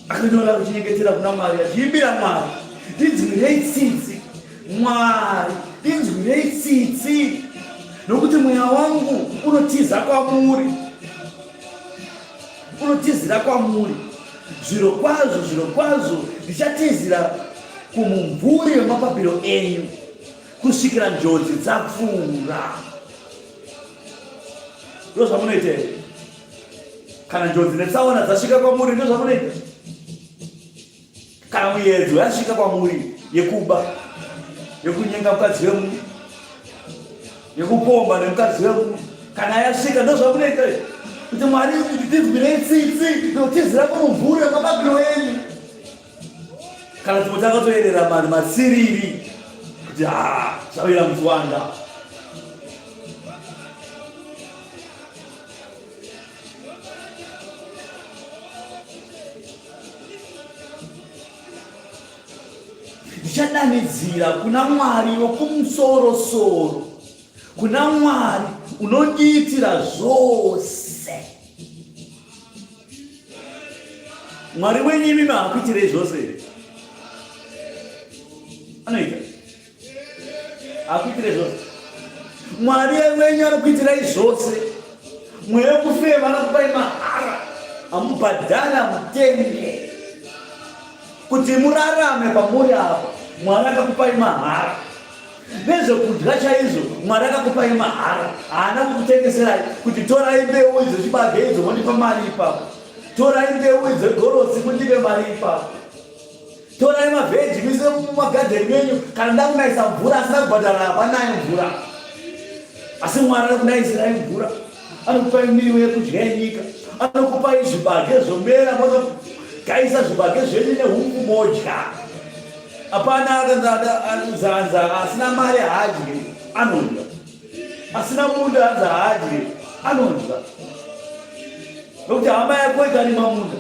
Akanyora kuchinyengetera kuna Mwari achiimbira Mwari, ndinzwirei tsitsi Mwari, ndinzwirei tsitsi, nokuti mweya wangu unotiza kwamuri, unotizira kwamuri. Zvirokwazvo, zvirokwazvo ndichatizira kumumvuri wemapapiro enyu kusvikira njodzi dzapfuura. Ndozvamunoita here? Kana njodzi netsaona dzasvika kwamuri ndozvamunoita? Kana muyedzo yasvika kwamuri yekuba, yekunyenga mukadzi wemunhu, yekupomba nemukadzi wemunhu, kana yasvika ndozvamunoita kuti Mwari tinzwirei tsitsi ndotizira kumumvuri wemapapiro enyu. Kana timotanga toyerera mari matsiriri kuti ha zvawira muchiwanda. Ndichadanidzira kuna Mwari wokumusorosoro, kuna Mwari unondiitira zvose. Mwari wenyu imimi haakuitirei zvose here? Anoita. Akuitire zvose. Mwari wenyu anokuitirai zvose. Mweya wekufema anokupai mahara. Amubhadhara mutenge. Kuti murarame pamuri apa. Mwari akakupai mahara. Nezvekudya chaizvo Mwari akakupai mahara. Haana kukutengeserai kuti torai mbeu idzo chibage idzo mondipa mari ipapo. Torai mbeu idzo gorosi mundipe mari ipapo. Torai mavheji muise mumagadheni menyu kana ndakunaisa mvura asina kubhadhara hapanaye mvura asi Mwari anokunaisirai mvura anokupai miriwo yekudya yenyika anokupai zvibage zvomera monogaisa zvibage zvenyu nehupfu modya. Hapana akanzanza asina mari haadye, anodya. Asina munda anzi haadye, anodya. Nokuti hama yako ikarima munda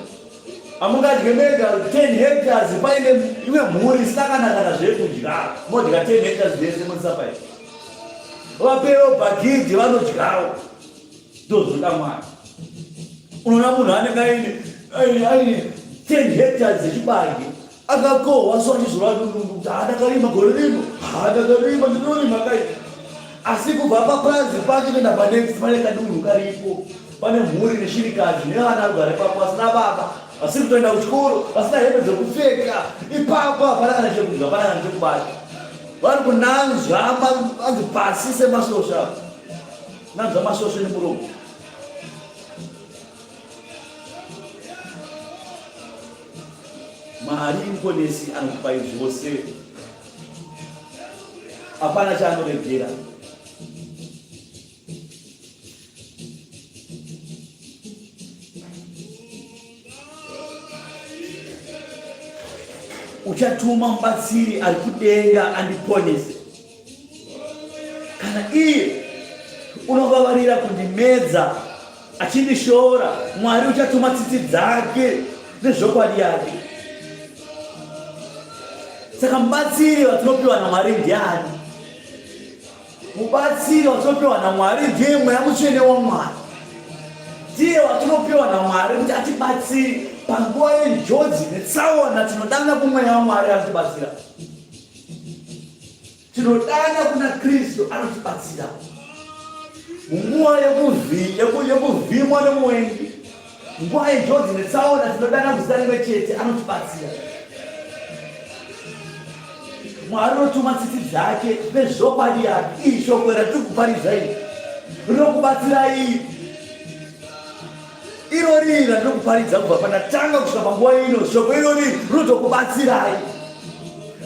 hamungadye mega 10 hectares paine imwe mhuri isina kana kana zvekudya, modya 10 hectares zvese moisa pai. Vapewo bhagidhi vanodyawo. Ndozvinoda Mwari. Unoona munhu anenge aine aine aine 10 hectares dzechibage akakohwa so achizorwa ndundundu kuti handakarima gore rino, handakarima ndinorima kai. Asi kubva papurazi pake kuenda panext pane kadunhu karipo, pane mhuri neshirikadzi nevana vagara ipapo vasina baba, vasiri kutoenda kuchikoro, vasina hembe dzekupfeka. Ipapo hapana kana chekudya, hapana kana chekubata. Vari kunanzva vanzi pasi semasosha. Nanzva masvosve nemuromo. Mwari muponesi anokupai zvose, hapana chaanoregera. Uchatuma mubatsiri ari kudenga andiponese. Kana iye unovavarira kundimedza achindishora, Mwari uchatuma tsitsi dzake nezvokwadi yake. Saka mubatsiri watinopiwa naMwari ndiani? Mubatsiri watinopiwa naMwari ndiye Mweya Mutsvene waMwari. Ndiye watinopiwa naMwari kuti atibatsire panguva yenjodzi netsaona. Tinodana kuMweya waMwari anotibatsira. Tinodana kuna Kristu anotibatsira munguva yekuvhimwa nomuvengi, nguva yenjodzi netsaona. Tinodana kuzita rimwe chete, anotibatsira. Mwari unotuma tsitsi dzake nezvokwadi yake. Iyi shoko ratiri kuparidza iri rinokubatsirai. Irori randinokuparidza kubva pandatanga kusvika panguva ino, shoko irori rinotokubatsirai.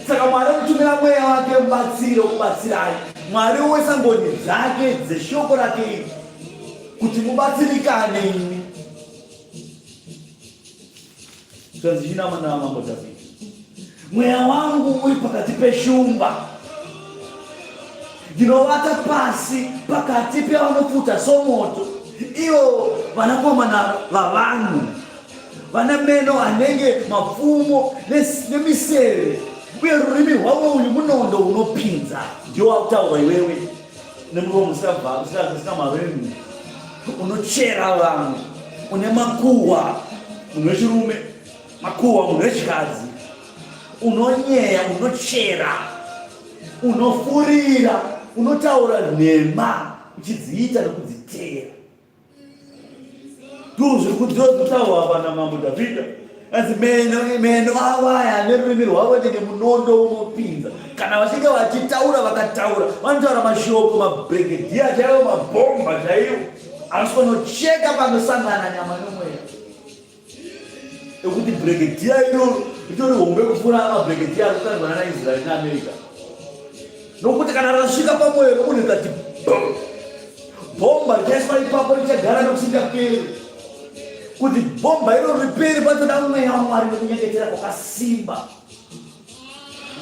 Saka Mwari anotumira mweya wake mubatsiri wokubatsirai. Mwari woisa ngoni dzake dzeshoko rake iri kuti mubatsirikane imi. Zvanzi chinama namambo Dhavhidhi, mweya wangu uri pakati peshumba, ndinovata pasi pakati pevanopfuta somoto, ivo vanakomana vavanhu vane meno anenge mapfumo nemiseve, uye rurimi rwavo uyu munondo unopinza. Ndiwo wakutaurwa iwewe nemuromo usina maremu, unochera vamwe, une makuhwa munhu wechirume, makuhwa munhu wechikadzi, unonyeya, unochera, unofurira, unotaura nhema uchidziita nokudziteera. Ndozviri kutaurwa apa namambo Dhavhidha. Anzi meno meno avo aya nerurimi rwavo ndenge munondo unopinza. Kana vachinge vachitaura vakataura vanotaura mashoko mabregedhiya chaiwo mabhomba chaiwo anosvikonocheka panosangana nyama nomweya. Ekuti bregedhiya iroro ritori hombe kupfuura mabregedhiya ari kukandwa nana Israeri neAmerica. Nokuti kana rasvika pamwoyo wemunhu ikati bhomba richaiswa ipapo richagara nokusingaperi. Kuti bhomba iroro ripere patoda mweya waMwari nekunyengetera kwakasimba.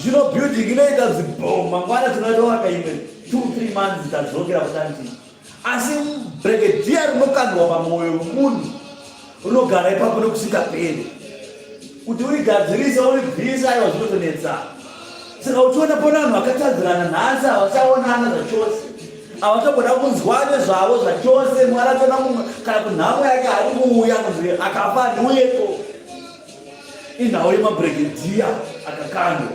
Zvino building inoita zibhom mangwana tinotovaka imwe 2 3 months tadzokera kutantii. Asi bregedhiya rinokandwa pamwoyo wemunhu rinogara ipapo nokusingaperi. Kuti urigadzirise uribvise aiwa zvinotonetsa. Saka uchiona pona vanhu vakatadzirana nhasi havachaonana zvachose. Havatomboda kunzwa nezvavo zvachose. Mwari atoona mumwe kana kunhamo yake ari kuuya kunzi akafa handiuyeko. Inhau yemabregedhiya akakandwa.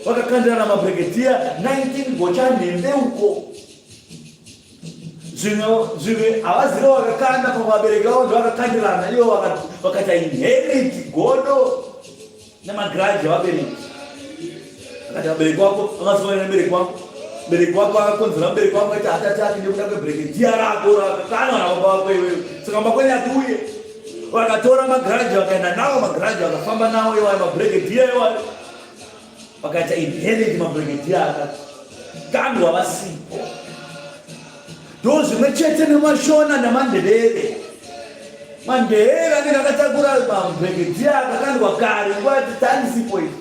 Vakakandirana mabregedhiya 19 gochanhembe uko. Zvimwe zvimwe havazive vakakanda pamwe vabereki vavo ndovakakandirana ivo vakaita inherit godo nemagrudge evabereki. Akati vabereki wako vakasungana nemubereki wako, mubereki wako akakonzera mubereki wako aita hatati ake nekuda kwebrekedhiya rako rakakandwa nababa vako iwewe. Saka makwenye ati uye vakatora magrudge vakaenda nawo magrudge vakafamba nawo iwayo mabrekedhiya iwayo vakaita inherit mabrekedhiya akakandwa vasipo. Ndo zvimwe chete nemaShona nemaNdebele. MaNdebele anenge akatakura mabrekedhiya akakandwa kare nguva yatitandisipo izvi.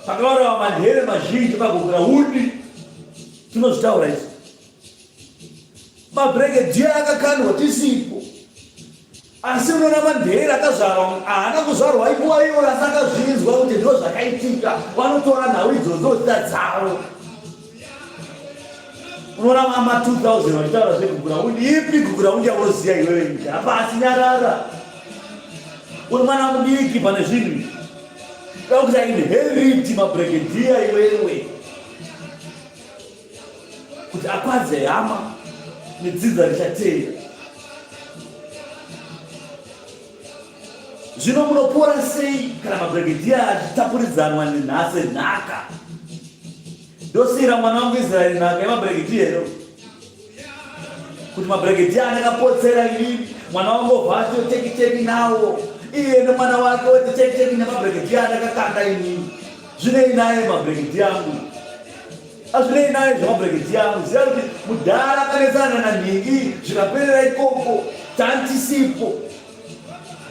Pakaurawa manhere mazhinji paGukurahundi, tinozvitaura izvi. Mabregedhiya akakandwa tisipo. Asi unoona mandere akazvarwa haana kuzvarwa inguva iyoyo asi akazvinzwa kuti ndo zvakaitika vanotora nhau idzodzo dzita dzavo. Unoona mama 2000 vachitaura zveguguraundi ipi guguraundi yaunoziva iwewe nyika hapasi nyarara. Uri mwana mudiki pane zvinhu da kuti inherit mabregedhiya iwewe. kuti akwadze hama nedzinza richateera. Zvino munopora sei kana mabregedhiya achitapuridzanwa nenhasi nhaka? Ndosiira mwana wangu Israeri nhaka yemabregedhiya here? Kuti mabregedhiya andakapotsera inini, mwana wangu obva atotekiteki nawo, iye nemwana wake oti tekiteki nemabregedhiya andakakanda inini. Zvinei naye mabregedhiya angu? Hazvinei naye zvemabreketi angu ziva kuti mudhara akanetsana nanhingi zvikaperera ikoko tantisipo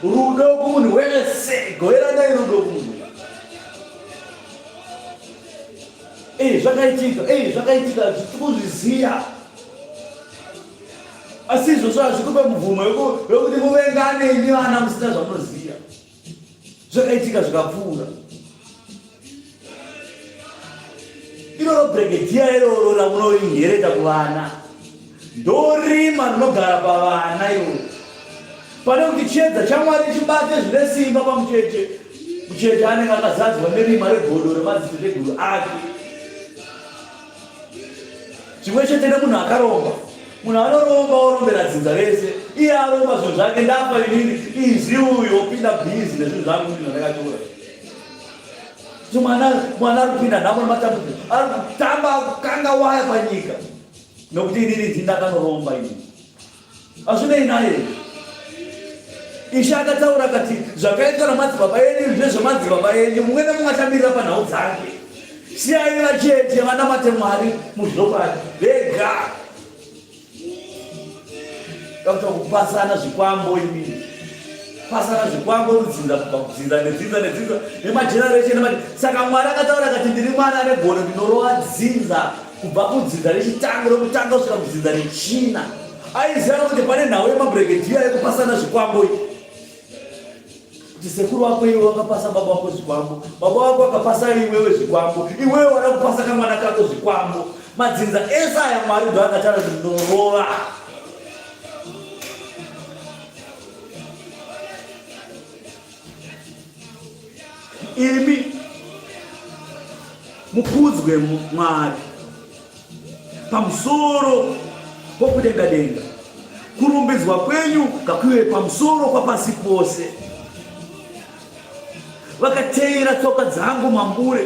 rudo kumunhu wese goveranai rudo kumunhu Ei zvakaitika ei zvakaitika tikuzviziva asi izvozvo hazvikupe mubvumo yokuti muvengane imi vana musina zvamunoziva Zvakaitika zvikapfuura. Iroro bregedhiya iroro ramunoinhereta kuvana ndorima rinogara pavana iroro. Pane kuti chiedza chaMwari chibate zvine simba pamucheche, mucheche anenge akazadzwa nerima regodo remadziteteguru ake. Zvimwe chete nemunhu akaromba. Munhu anoromba orombera dzinza rese, iye aromba zvinhu zvake, ndafa inini, izvi uyu opinda bhizi nezvinhu zvangu ndizvo zvandakatora. So mwana mwana ari kupinda nhamo nematambudziko, ari kutamba kukanga waya panyika nokuti inini ndini ndakanoromba inini. Hazvinei naye. Ishe akataura akati zvakaitwa namadzibaba enyu ndezvemadzibaba enyu, mumwe nemumwe achamirira panhau dzake. Siyai vacheche vanamate Mwari muzvokwadi vega. Kakuta kupasana zvikwambo imi. Pasana zvikwambo kudzinza kubva kudzinza nedzinza nedzinza nemageneration nema saka Mwari akataura akati ndiri Mwari ane godo ndinorova dzinza kubva kudzinza rechitanga rokutanga kusvika kudzinza rechina. Aiziva kuti pane nhau yemabregedhiya yekupasana zvikwambo iyi kuti sekuru wako iwe wakapasa baba wako zvikwambo, baba wako wakapasa iwewe zvikwambo, iwewe wada kupasa kamwana kako zvikwambo. Madzinza ese aya Mwari ndo akataura kuti ndorova. Imi mukudzwe Mwari pamusoro pokudenga denga, kurumbidzwa kwenyu ngakuve pamusoro papasi pose. Vakateera tsoka dzangu mambure,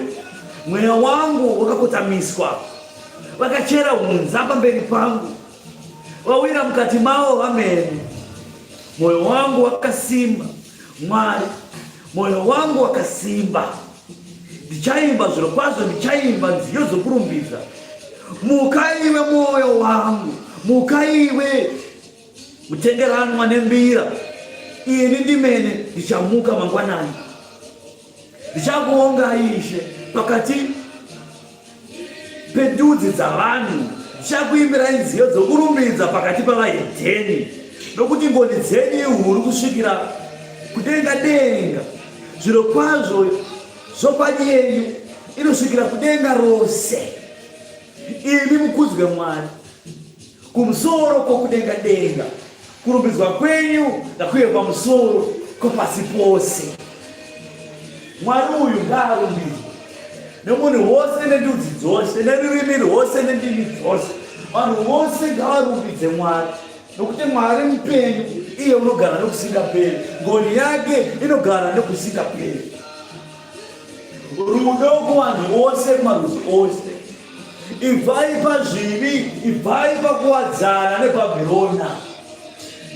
mweya wangu wakakotamiswa. Vakachera hunza pamberi pangu, vawira mukati mavo vamene. Mwoyo wangu wakasimba, Mwari, mwoyo wangu wakasimba. Ndichaimba zvirokwazvo, ndichaimba nziyo dzokurumbidza. Muka iwe mwoyo wangu, muka iwe mutengeranwa nembira. Ini ndimene ndichamuka mangwanani, ndichakuongai Ishe pakati pendudzi dzavanhu, ndichakuimbirai nziyo dzokurumbidza pakati pavahedheni, nokuti ngoni dzenyu ihuru kusvikira kudenga denga, zvirokwazvo zvokwadi yenyu inosvikira kudenga rose. Imi mukudzwe Mwari kumusoro kwokudenga denga, kurumbidzwa kwenyu ngakuve pamusoro kwepasi pose. Mwari uyu ngaarumbidzwe nemunhu wose nendudzi dzose nerurimi rwose nendimi dzose. Vanhu vose ngavarumbidze Mwari, nokuti Mwari mupenyu, iye unogara nokusingaperi, ngoni yake inogara nokusingaperi. Rudo kuvanhu vose kumarudzi ose. Ibvai pazvivi, ibvai pakuwadzana neBhabhirona.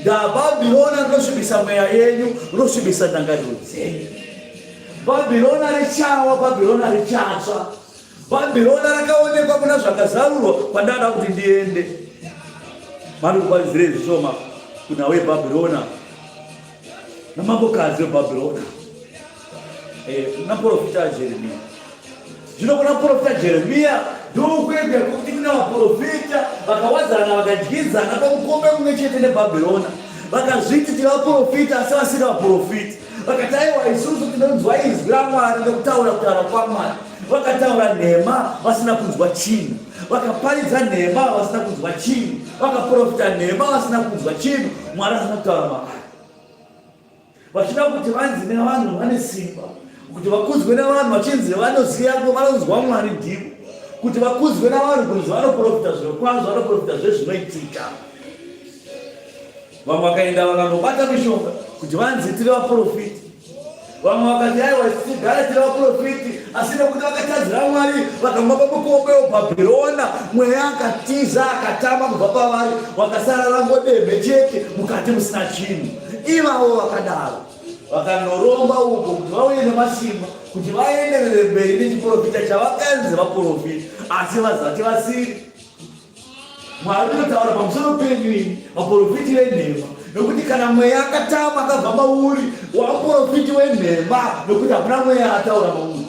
NdaBhabhirona rinosvibisa mweya yenyu, rinosvibisa ndangariro dzenyu. Bhabhirona richawa, Bhabhirona richatsva. Bhabhirona rakaonekwa kuna zvakazarurwa kwandada kuti ndiende. Mari kuparidzirei zvishoma kunhau yeBhabhirona namambokadzi weBhabhirona. Eh, naprofita Jeremia. Zvino kuna muprofita Jeremiya ndokwega kwekuti kuna vaprofita vakawadzana vakadyidzana pamukombe mumwe chete neBhabhirona, vakazviti tiri vaprofita asi vasiri vaprofita. Vakati aiwa, isusu tinonzwa izwi raMwari nekutaura kutaura kwaMwari. Vakataura nhema vasina kunzwa chinhu, vakaparidza nhema vasina kunzwa chinhu, vakaprofita nhema vasina kunzwa chinhu, Mwari asina kutaura mavari. Vachida kuti vanzi nevanhu vane simba, kuti vakudzwe nevanhu vachinzi vanoziva vanonzwa Mwari ndivo, kuti vakudzwe navanhu kunzi vanoprofita zviro kwazvo, vanoprofita zvezvinoitika. Vamwe vakaenda vakanobata mishonga kuti vanzi tiri vaprofiti. Vamwe vakati aiwa tigare tiri vaprofiti, asi nekuti vakatadzira Mwari vakamwa pamukombe weBhabhirona, mweya akatiza akatama kubva pavari, vakasara rangodemhe chete mukati musina chinhu. Ivavo vakadaro vakanoromba uko kuti vauye nemasimba kuti vaenderere mberi nechiprofita chavakanzi vaprofita, asi vazati vasiri. Mwari unotaura pamusoro penyu imi vaprofiti venhema, nokuti kana mweya akatama akabva mauri, wamuprofiti wenhema, nokuti hakuna mweya ataura mauri.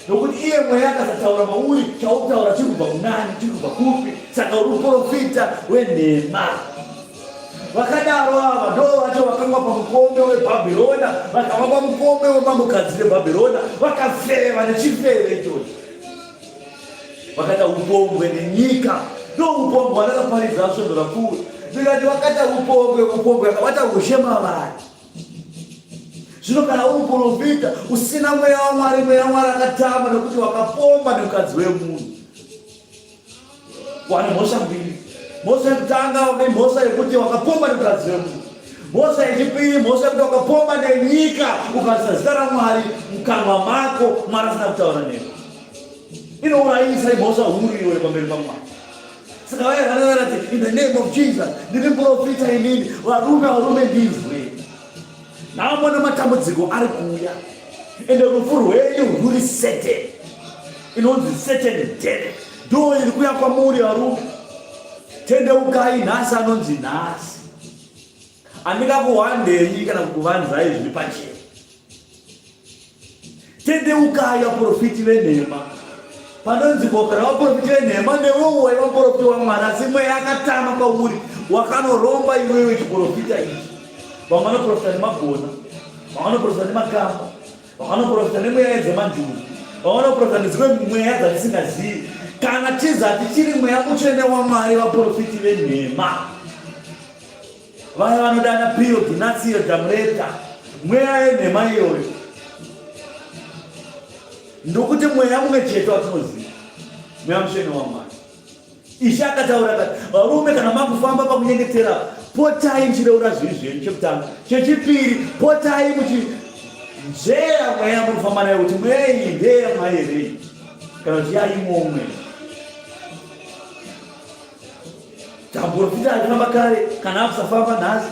Nokuti iye mweya akasataura mauri, chautaura chiri kubva kunani, chiri kubva kupi? Saka uri muprofita wenhema. Vakadaro ava ndo vacho vakanga pamukombe weBhabhirona, vakava pamukombe wemambokadzi veBhabhirona, vakafeva nechifeve ichocho. Vakaita upombwe nenyika, ndo upombwe hwandakaparidza svondo rapfuura. Ndikati vakaita upombwe, upombwe akabata ushe mavari. Zvino kana uri muprofita usina mweya waMwari, mweya waMwari akatama nekuti wakapomba nemukadzi wemunhu. Wane mhosva mbiri. Mhosva yekutanga wane mhosva yekuti wakapomba nemukadzi wemunhu. Mhosva yechipiri mhosva yekuti wakapomba nenyika ukaisa zita raMwari mukanwa mako, Mwari asina kutaura newe. Inourayisa imhosva huru iyoyo pamberi paMwari. Saka vaya vanoti in the name of Jesus, ndiri muprofita inini, varume varume ndinzwe. Nhamo nematambudziko ari kuuya, ende rufu rwenyu rwuri certain, inonzi certain death ndo iri kuuya kwamuri varume. Tendeukai nhasi, anonzi nhasi. Handingakuhwandei kana kukuvanzai zviri pachena. Tendeukai vaprofiti venhema. Panonzi boka ravaprofiti venhema, newewo waiva muprofiti waMwari, asi mweya akatama kwauri, wakanoromba iwewe chiprofita ichi. Vamwe vanoprofita nemagona, vamwe vanoprofita nemakamba, vamwe vanoprofita nemweya dzemanjuzu, vamwe vanoprofita nedzimwe mweya dzatisingazivi. Kana tizati tiri mweya mutsvene waMwari, vaprofiti venhema. Vaya vanodana Pio Ginazio Damreta, mweya yenhema iyoyo. Ndokuti mweya mumwe chete watinoziva, mweya mutsvene waMwari. Ishe akataura akati, varume kana makufamba pakunyengetera, potai muchireura zvivi zvenyu chekutanga. Chechipiri, potai muchinzvera mweya muri kufamba nayo kuti mweya iyi ndeyamwari here iyi kana kuti yaimomwe. Tamborofita achifamba kare kana akusafamba nhasi.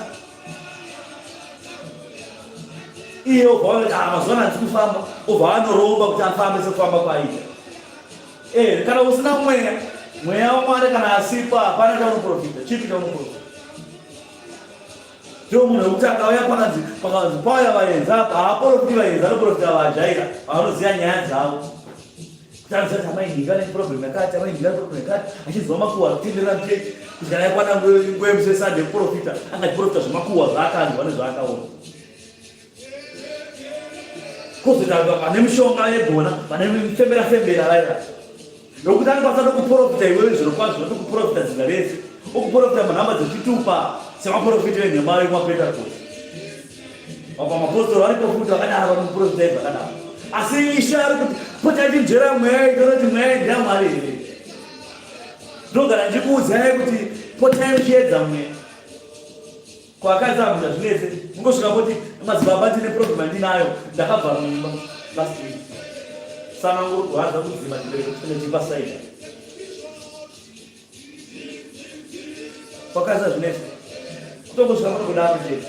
Iye obva waona kuti ah, mazuva ano handisi kufamba, obva anoromba kuti afambe sekufamba kwaaita. Eh, kana usina mweya, mweya waMwari kana asipo hapana chaunoprofita. Chipi chaunoprofita? Ndiwo munhu wekuti akauya pakanzi pakanzi pauya vaenzi apa haaprofiti vaenzi anoprofita vajaira vanoziva nyaya dzavo. Kutanga kuti amai ndinga ne problem yakati, amai ndinga problem yakati, achinzwa makuhwa kutenderera muchechi kuti kana yakwana nguva yemusi weSunday yekuprofita, anga achiprofita zvemakuhwa zvaakanzwa nezvaakaona. Kozoita vane mishonga yegona, vane fembera fembera vaya. Nokuti anokwanisa nokuprofita iwewe zviro kwazvo, nokuprofita dzinza rese, okuprofita munhamba dzechitupa semaprofita enhema vekumapentekosti. Vamwe mapostori varipo futi vakadaro vanoprofita zvakadaro. Asi Ishe ari kuti pota chinzvera mweya itoroti mweya ndeyamwari here? Ndogara ndichikuudzai kuti potai muchiedza mweya. Kwakadzi hamuna zvinetse mungosvika moti madzibaba ndine problem yandinayo ndakabva mumba last week. Sanangurwadza kudzima chibereko chine chipasaida. Kwakaza zvinetsa kutongosvika pano kudaro chete.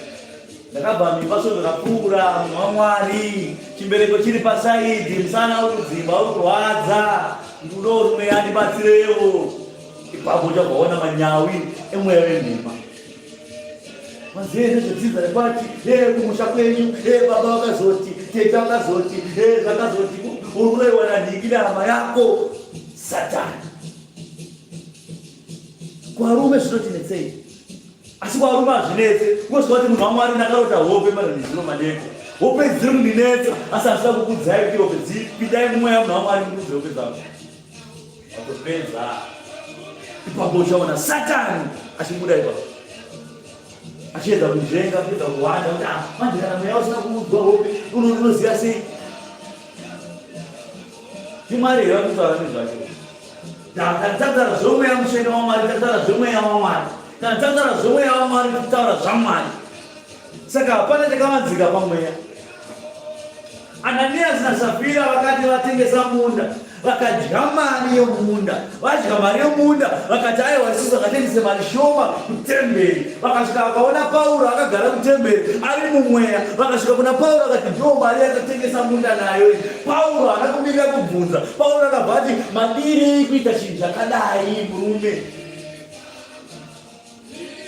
Ndakabva mimba svondo rapfuura munhu waMwari, chibereko chiri pasaidhi, musana uri kudzimba uri kurwadza, ndinoda kuti mweya andibatsirewo. Ipapo uchabva waona manyawi emweya wenhema. Mazive nezvedzinza rekwati, ee kumusha kwenyu, ee baba vakazoti, tete vakazoti, ee zvakazoti. Uri kuraiwa nanhingi nehama yako Satani. Kuvarume zvinotinetsei? Asi kuvarume hazvinetse. Unozwa kuti munhu waMwari ndakarota hope manje nezuro madeko. Hope idzi dziri kundinetsa asi handisida kukudzai kuti hope dzipi. Pindai mumweya munhu waMwari mundiudze hope dzangu. Watopedza. Ipapo uchaona Satani achibuda ipapo. Achiedza kunzvenga, kuedza kuhwanda kuti ah, manje kana mweya usina kuudzwa hope unoziva sei? NdiMwari here vakutaura nezvake? Kana takutaura zvomweya mutsvene waMwari, takutaura zvomweya waMwari. Kana takutaura zvomweya waMwari, tikutaura zvaMwari. Saka hapana chakavanzika pamweya. Ananiasi naSafira vakati vatengesa munda, vakadya mari yomunda. Vadya mari yomunda, vakati aiwa, isusu vakatengese mari shoma kutemberi. Vakasvika vakaona Pauro akagara kutemberi ari mumweya. Vakasvika kuna Pauro akati ndiwo mari yakatengesa munda nayo. Pauro haana kumirira kubvunza. Pauro akabva ati madirei kuita chinhu chakadai murume?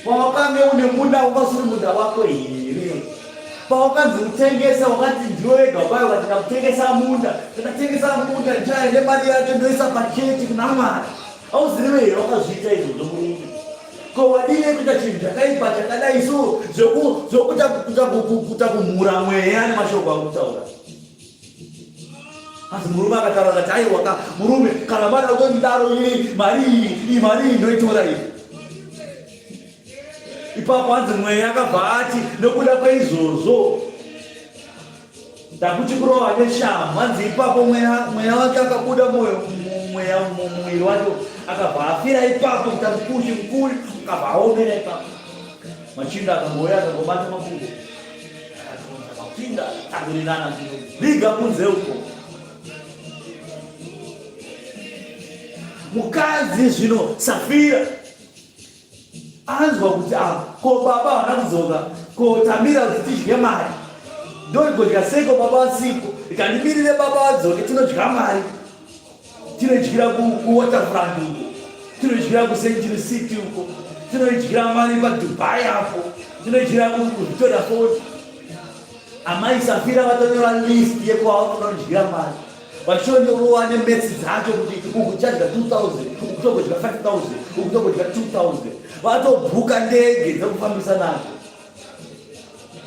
Pawakange une munda wanga usiri munda wako here? Pawakanzi utengese wakati ndiwe wega kwayo ukati ndakutengesa munda, ndakatengesa munda ndichaya nemari yacho ndoisa pachechi kuna Mwari. Hauzive here wakazviita izvozvo murume? Ko wadii kuita chinhu chakaipa chakadai so zvokuta kuta kumhura mweya nemashoko akutaura? Asi murume akataura akati aiwa ka murume kana mari akondidaro ini mari iyi iyi mari iyi ndoitora iyi. Ipapo hanzi mweya akabva ati nokuda kweizvozvo ndakuti kurova neshamhu. Hanzi ipapo mweya mweya wake akabuda moyo mweya muviri wake akabva afira ipapo kuita mukushi mukuru akabva aomera ipapo. Machinda akangouya akangobata makumbo Pinda takurirana viga kunze uko. Mukadzi zvino Safira anzwa kuti ah, ko baba havana kudzoka, ko tamira kuti tidye mari, ndoigodya seiko baba vasiko, ikandimirire baba vadzoke tinodya mari. Tinodyira kuWaterfront uko, tinodyira kuCentury City uko, tinodyira mari paDubai apo, tinodyira kuVictoria Falls. Amai Safira vatonyora list yekwavanodyira mari vachitonyorowa nemetsi dzacho kuti uku chadya 2000 uku togodya 5000 uku togodya 2000 vatobhuka ndege dzekufambisa nadzo.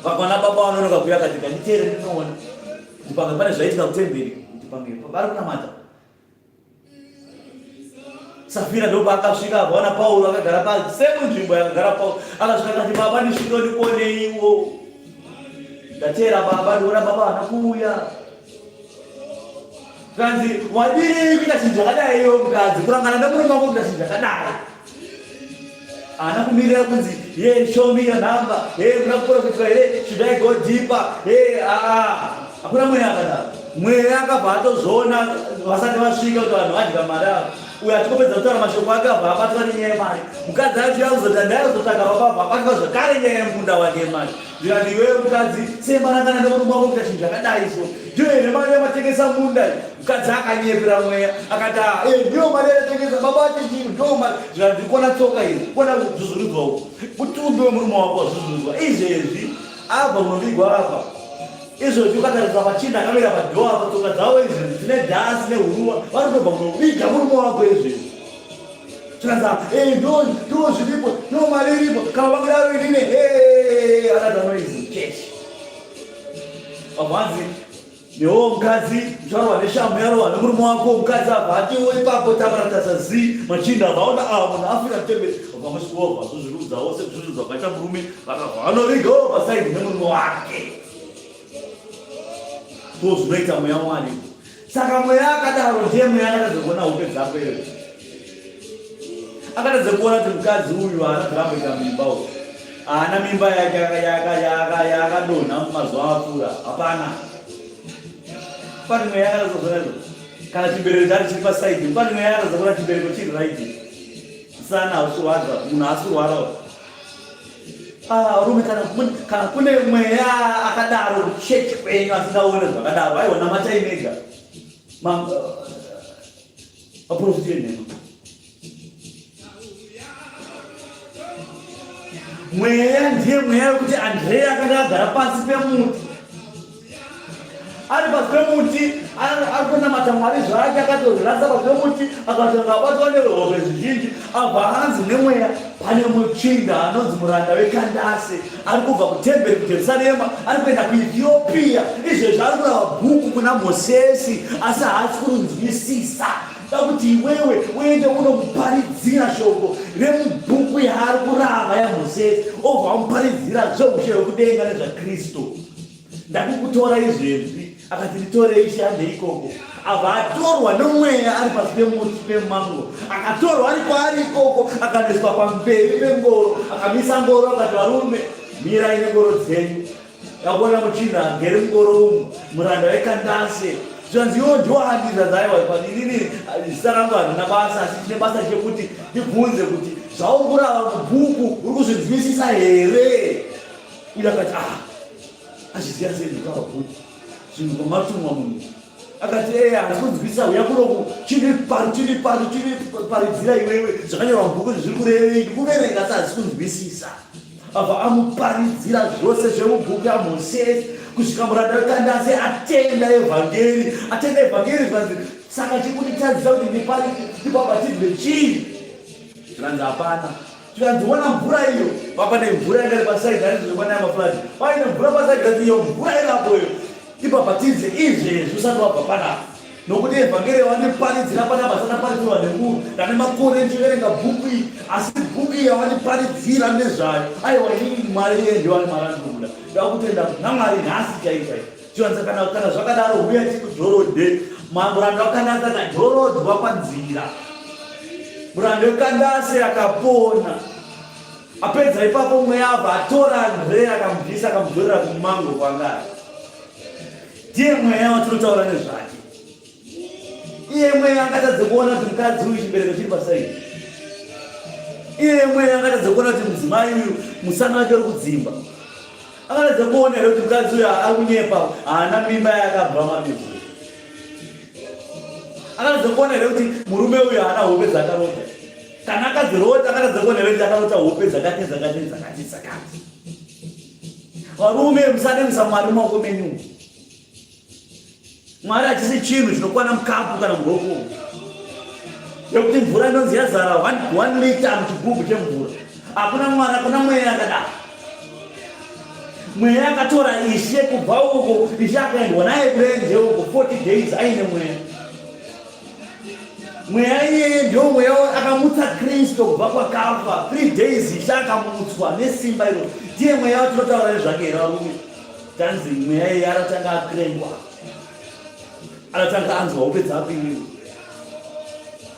Vakaona baba vanonoka kuuya akati nganditeere ndinoona kuti pamwe pane zvaitika kutemberi kuti pamwe vari kunamata. Safira ndopaakasvika akaona Pauro akagara pa same nzvimbo yakagara Pauro. Akasvika akati baba ndisvike ndikuoneiwo. Ndateera baba ndikuona baba havana kuuya. Kanzi wadirei kuita chinhu chakadai iwe mukadzi kurangana nemurume wako kuita chinhu chakadai. Haana kumirira kunzi ye show me your number, hey kuna kuprofitwa here, should I go deeper, hey aa hakuna mweya akadaro. Mweya akabva atozoona vasati vasvika kuti vanhu vadya mari ava. Uyo achikopedza kutaura mashoko ake abva abatwa nenyaya yemari. Mukadzi acho yakuzoti ndaizotsvaga baba abva abatwa zvakare nyaya yemukunda wake yemari. Ndikati iwewe mukadzi sei marangana nemurume wako kuita chinhu chakadai so ndiyo here mari yamatengesa munda iyi mukadzi akanyepera mweya akati ah, eh, ndiyo mari yatengesa baba ati chii ndiyo mari zvikanzi ndikuona tsoka iyi kuona kuzvuzvurudzwa uku mutumbi wemurume wako wazvuzvurudzwa izvezvi abva kunovigwa apa izvozvi ukatarisa machinda akamira padhoo apa tsoka dzavo izvezvi dzine dhasi nehuruva vari kutobva kunoviga murume wako izvezvi Zvikanzi eh ndo ndo zviripo ndo mari iripo kana vakadaro inini hey another noise church. Vabvanzi newo mukadzi ucharohwa neshamhu yarohwa nemurume wako mukadzi abva atiwo ipapo tamaratasa zi machinda vaona ava munhu afira mutemberi vakamusvova zvozvirudza wose kuzvirudza vakaita murume vakabva vanovigawo pasaidi nemurume wake. Ndozvinoita mweya waMwari. Saka mweya akadaro ndiye mweya akatadza kuona hope dzako iwe. Akatadza kuona kuti mukadzi uyu haana kuramboita mimba uyu. Haana mimba yake yakadonha mumazuva apfuura. Hapana. Pane mweya akatadza kuona izvo. Kana chibereko chari chiri pasaidi. Pane mweya akatadza kuona chibereko chiri right. Sana hausi kurwadza. Munhu haasi kurwara. Ah, varume kana kana kune mweya akadaro kuchechi kwenyu asingaone zvakadaro aiwa namatai mega vaprofiti venhema mweya ndiye mweya wekuti andreya akanga agara pasi pemuti ari pasi pemuti. Ari kunamata Mwari zvake, akatozvirasa pasi pemuti, akatanga abatwa nehope zizhinji. Abva anzi nemweya, pane muchinda anonzi muranda weKandase ari kubva kutemberi kuJerusarema, ari kuenda kuEthiopia. Izvezvi ari kurava bhuku kuna Mosesi, asi haasi kurinzwisisa. Da kuti iwewe uende unomuparidzira shoko remubhuku yaari kurava yaMosesi, obva wamuparidzira zveushe hwekudenga nezvaKristu. Ndakukutora izvezvi. Akati nditorei Ishe handei ikoko. Abva atorwa nomweya ari pasi pemuti pemango. Akatorwa ari kwaari ikoko akanoiswa pamberi pengoro. Akamisa ngoro akati varume mirai nengoro dzenyu. Ndakuona muchinda agere mungoro umu muranda weKandase. Zvanzi iwo ndiwo andiza zaiwa inini zita rangu harina basa asi ndine basa chekuti ndibvunze kuti zvauri kurava mubhuku uri kuzvinzwisisa here? Uyo akati ah azviziva sei ndikava bhuku zvinhu kwamatumwa munhu akati ee handisi kunzwisisa huya kunoku chindiparidzira iwewe zvakanyorwa mubhuku izvi zviri kurevei ndikuverenga asi handisi kunzwisisa abva amuparidzira zvose zvemubhuku yamosesi kusvika muranda wekandase atenda evhangeri atenda evhangeri zvikanzi saka chikunditadzisa kuti ndibhabhatidzwe chii zvikanzi hapana Zvikanzi ona mvura iyo papa nemvura yanga iri paside hanzi zvekwanaya maflood paine mvura paside kanzi iyo mvura irapo iyo ibhabhatidze izvezvi usati wabva panapa nokuti evhangeri yawandiparidzira panapa asati nemunhu ndane makore ndichiverenga bhuku iyi asi bhuku iyi yawandiparidzira nezvayo aiwa inini mwari iye ndiyo ani mwari andikubuda ndakutenda namwari nhasi chai chai Zvikanzi kana kana zvakadaro huya tikujorodhe. Muranda wakanaka akajorodhwa panzira. Muranda wekandase akapona. Apedza ipapo mweya abva atora Andrea akamubvisa akamujorera kumango kwanga ari. Ndiye mweya watinotaura nezvake. Iye mweya angatadze kuona kuti mukadzi uyu chibereko chiri pasaidi. Iye mweya angatadze kuona kuti mudzimai uyu musana wake uri kudzimba. Akatadza kuona here kuti mukadzi uyu ari kunyepa haana mimba yaakabva mabiko. Akatadza kuona here kuti murume uyu haana hope dzaakarota. Kana akadzirota akatadza kuona here kuti akarota hope dzakati dzakati dzakati dzakati. Varume musademisa Mwari mumaoko menyu. Mwari hachisi chinhu chinokwana mukapu kana muruoko yekuti mvura inonzi yazara 1 liter muchigubhu chemvura. Hakuna Mwari, hakuna mweya yakadaro. Mweya akatora Ishe kubva uko, Ishe akaendwa naye kurenje uko 40 days aine mweya. Mweya iyeye ndio mweya akamutsa Kristo kubva kwakafa 3 days Ishe akamutswa nesimba iro. Ndiye mweya watinotaura nezvake here varume? Tanzi mweya iye anotanga akrengwa, anotanga anzwa hope dzako iwewe,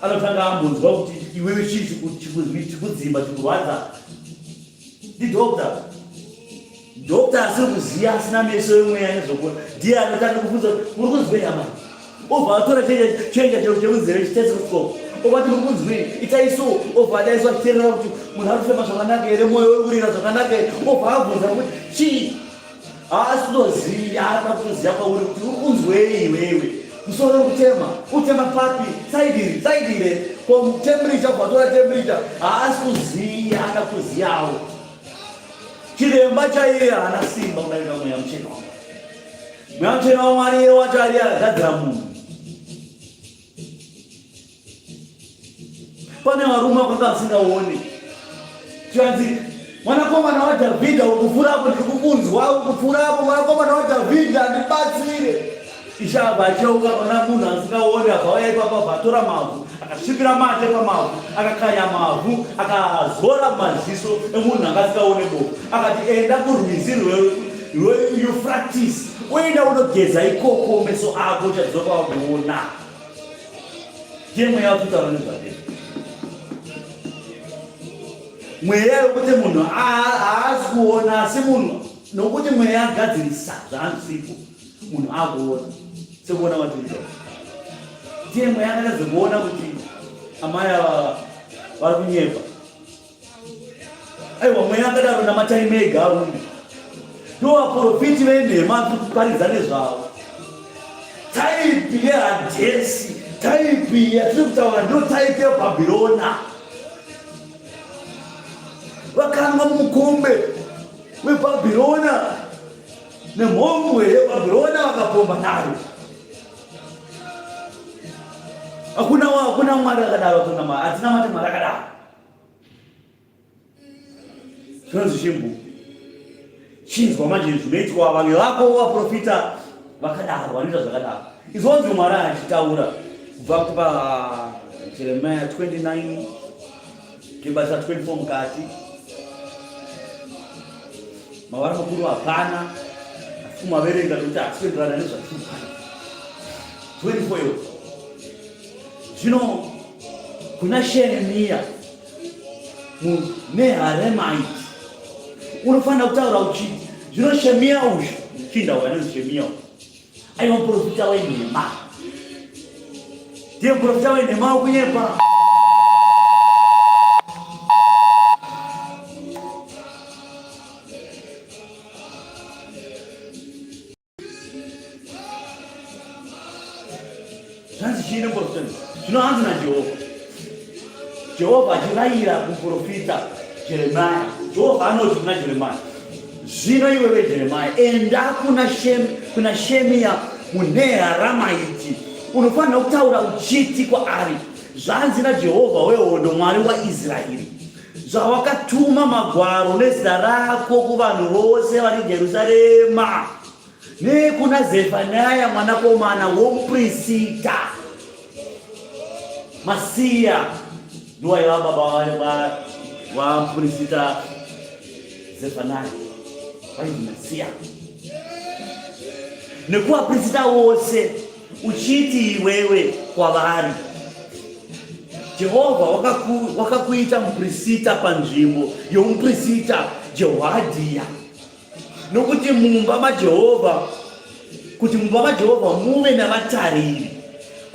anotanga ambonzwa kuti iwewe chii chikudzimba chikurwadza. Ndidokta, dokta asiri kuziva asina meso emweya nezvokuona ndiye anotanga kubvunza kuti muri kunzwei amai, obva atora chenja chekunzeve chitestoscope obva ati muri kunzwei, itai so, obva adaiswa achiteerera kuti munhu ari kufema zvakanaka here, mwoyo uri kurira zvakanaka here, obva abvunza kuti chii haasi kutoziva anoda kutoziva kwauri kuti uri kunzwei iwewe musoro uri kutema utema papi saidi iri saidi ire ko temperature kwatora temperature haasi kuziva anoda kutozivawo chiremba chaiye haana simba kudarika mweya muchena wamwari mweya muchena wamwari iye wacho ariye akagadzira munhu Pane varume vakanga vasingaoni. Zvikanzi mwanakomana waDhavhidha uri kupfuura apo, ndiri kukunzwa uri kupfuura apo, mwanakomana waDhavhidha ndibatsire. Ishe abva acheuka pana munhu asingaoni, abva auya ipapo, abva atora mavhu, akasvipira mate pamavhu, akakanya mavhu, akazora maziso emunhu anga asingaone bofu, akati enda kurwizi rweYufratisi uenda unogeza ikoko meso ako uchadzoka wakuona. Ndiye mweya wakutaura nezvake. Mweya wekuti munhu haasi kuona asi munhu nokuti mweya agadzirisa zvaanzisipo munhu akuona sekuona watiriita. Ndiye mweya akatadza kuona kuti amai ava vari kunyepa. Aiwa mweya akadaro namatai mega arume. Ndo vaprofiti venhema kuparidza nezvavo. Taipi yehadhesi, taipi yatiri kutaura ndiyo taipi yeBhabhirona. Vakanwa mumukombe weBhabhirona nemhombwe yeBhabhirona vakapomba nayo. Hakuna hakuna Mwari akadaro, hakuna Mwari. Hatinamate Mwari akadaro. Zvinonzi chimbu. Chinzwa manje zvinoitwa vamwe vako vaprofita vakadaro, vanoita zvakadaro. Izvonzi Mwari achitaura kubva kupa Jeremiah 29 kebasa 24 mukati mavara makuru hapana asi kumaverenga nekuti hatisi kuenderana nezvatiri 24 yo zvino kuna sheremiya muneharemaiti unofanira kutaura uchiti zvino shemiya uyu chinda uyu anonzi shemiya uyu aiwa muprofita wenhema ndiye muprofita wenhema wekunyepa Zvanzi chii nemuprofita? Zvino hanzi naJehovha. Jehovha achirayira kumuprofita Jeremiah. Jehovha anoti kuna Jeremiah, zvino iwewe Jeremiah, enda kuna Shem, kuna Shemia muNeharamaiti, unofanira kutaura uchiti kwaari, zvanzi naJehovha wehondo, Mwari waIsraeri, zvawakatuma magwaro nezita rako kuvanhu vose vari Jerusarema nekuna Zefaniya mwanakomana womuprista Masiya, ndiwaiva baba vamuprista Zefaniya, vainzi Masiya, nekuvaprista vose uchiti iwewe kwavari, Jehovha wakakuita muprista panzvimbo yomuprista Jehoadhiya, nokuti mumba maJehovha, kuti mumba maJehovha muve navatariri,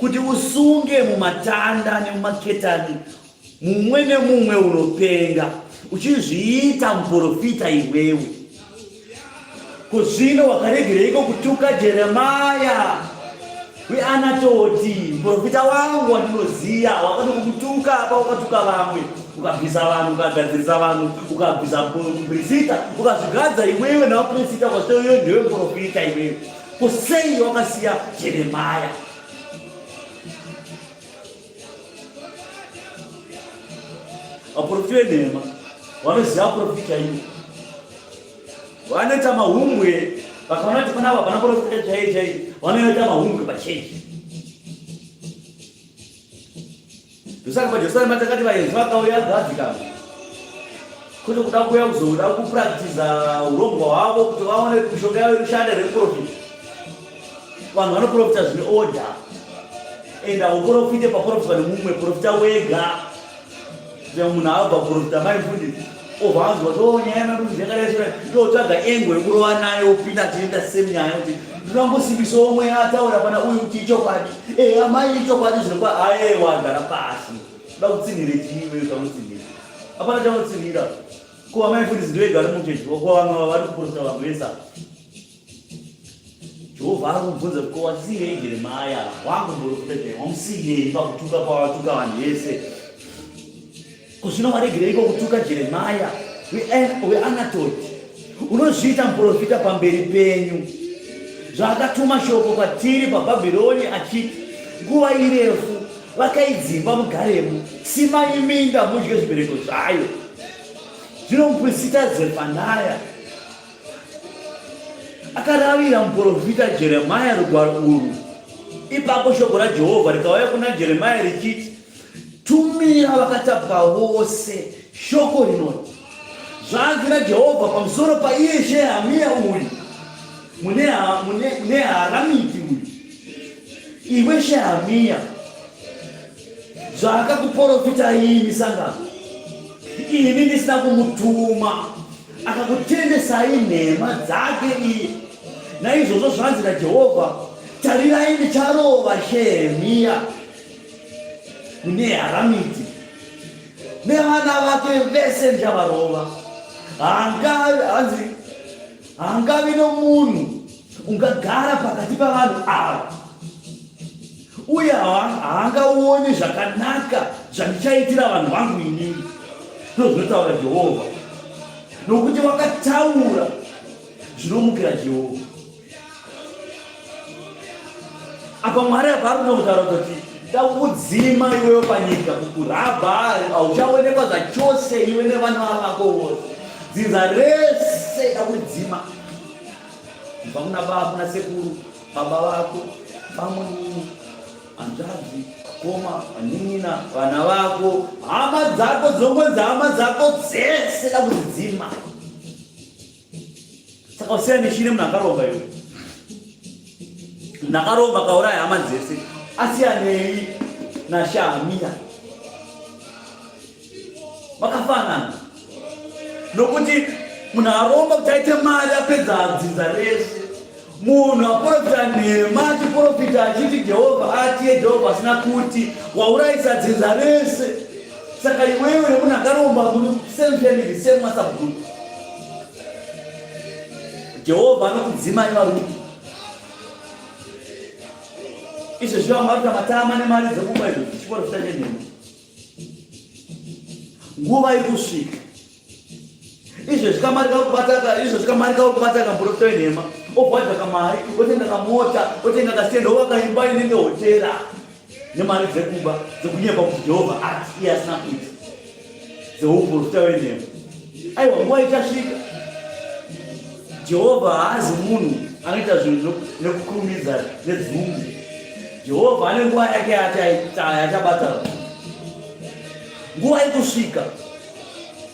kuti usunge mumatanda nemumaketani mumwe nemumwe unopenga, uchizviita muprofita iwewe. Ko zvino wakaregereiko kutuka Jeremaya weAnatoti, muprofita wangu wandinoziya? Wakanokutuka apa wakatuka vamwe, ukabvisa vanhu, ukagadzirisa vanhu, ukabvisa muprofita, ukazvigadza iwewe navaprofita, ukazvita iwewe ndiwe muprofita iwewe. Ko sei wakasiya Jeremaya? Vaprofita venhema vanoziva vaprofita chaivo, vanoita mahumbwe. Vakaona kuti panapa hapana profita chaiye chaiye, vanoita mahumbwe pachechi. Ndosaka paJerusarema takati vaenzi vakauya gadzika kwete kuda kuuya kuzoda kupraktiza urongwa hwavo kuti vaone kuti mishonga yavo inoshanda here kuprofita. Vanhu vanoprofita zvine order, and hauprofite paprofitwa nemumwe, profita wega. Munhu abva kuprofita mai mfundisi obva anzwa kuti oh, nyaya yamai yakadai so, ndotsvaga engo yekurova nayo, opinda achienda same nyaya kuti ndinongosimbisa umwe ataura pana uyu kuti ichokwadi. Eh, amai ichokwadi zvino kwa ayewa gara pasi. Uda kutsinhire chii iwe ukamutsinhira? Hapana chaunotsinhira. Ko amai mfundisi ndiwega vari muchechi, ko vamwe vari kuprofita vanhu vese. Jehovha ari kubvunza kuti ko wasiyei Jeremaya wangu muprofita Jeremaya wamusiyei pakutuka kwawatuka vanhu vese? Ko zvino waregereiko kutuka Jeremaya weAnatoti? Unozviita muprofita pamberi penyu, zvaakatuma shoko kwatiri paBhabhironi achiti, nguva irefu vakai dzimba mugaremo, simai minda mudye zvibereko zvayo. Zvino muprista Zefanaya akaravira muprofita Jeremia rugwaro urwu. Ipapo shoko raJehovha rikauya kuna Jeremia richiti, Tumira vakatapwa vose shoko rinoti, Zvanzi naJehovha pamusoro paiye Shehamiya uyu muneharamiti uyu, iwe Shehamiya, zvaakakuprofita imi sangano, ini ndisina kumutuma, akakutendesai nhema dzake iye. Naizvozvo zvanzi naJehovha, tarirai ndicharova Shehemiya muneharamiti nevana vake vese ndichavarova. Hanzi hangavi nomunhu ungagara pakati pavanhu ava, uye haangaoni zvakanaka zvandichaitira vanhu vangu inini, ndozvinotaura Jehovha, nokuti wakataura zvinomukira Jehovha. Apa Mwari apa ari kuda kutaura kuti Ndakudzima iwewe panyika kukurabha, hauchaonekwa zvachose iwe nevana vako vose. Dzinza rese ndakudzima. Kubva kuna baba, kuna sekuru, baba vako, bamunini, hanzvadzi, koma, vanin'ina, vana vako, hama dzako dzongonzi hama dzako dzese ndakudzidzima. Saka usiyane chii nemunhu akaromba iwe? Munhu akaromba akauraya hama dzese asiyanei naShamia? Vakafanana nokuti munhu aromba kuti aite mari apedza dzinza rese. Munhu aporofita nhema achiporofita achiti Jehovha ati Jehovha asina kuti waurayisa dzinza rese. Saka iwewe nemunhu akaromba muri same family same WhatsApp group. Jehovha anokudzimai varume. Izvezvi vamwe vari kuita matama nemari dzekuba izvo chiporofita chenhema. Nguva iri kusvika. Izvezvi kamari kakubata izvezvi kamari kakubata kamporofita wenhema. Obhadha kamari, otenga kamota, otenga kasitende, ovaka imba inenge hotera. Nemari dzekuba, dzekunyepa kuti Jehovha ati iye asina kuita. Dzeuprofita wenhema. Aiwa nguva ichasvika. Jehovha haazi munhu anoita zvinhu nekukurumidza nedzungu. Jehovha ane nguva yake yaachabata. Nguva ikusvika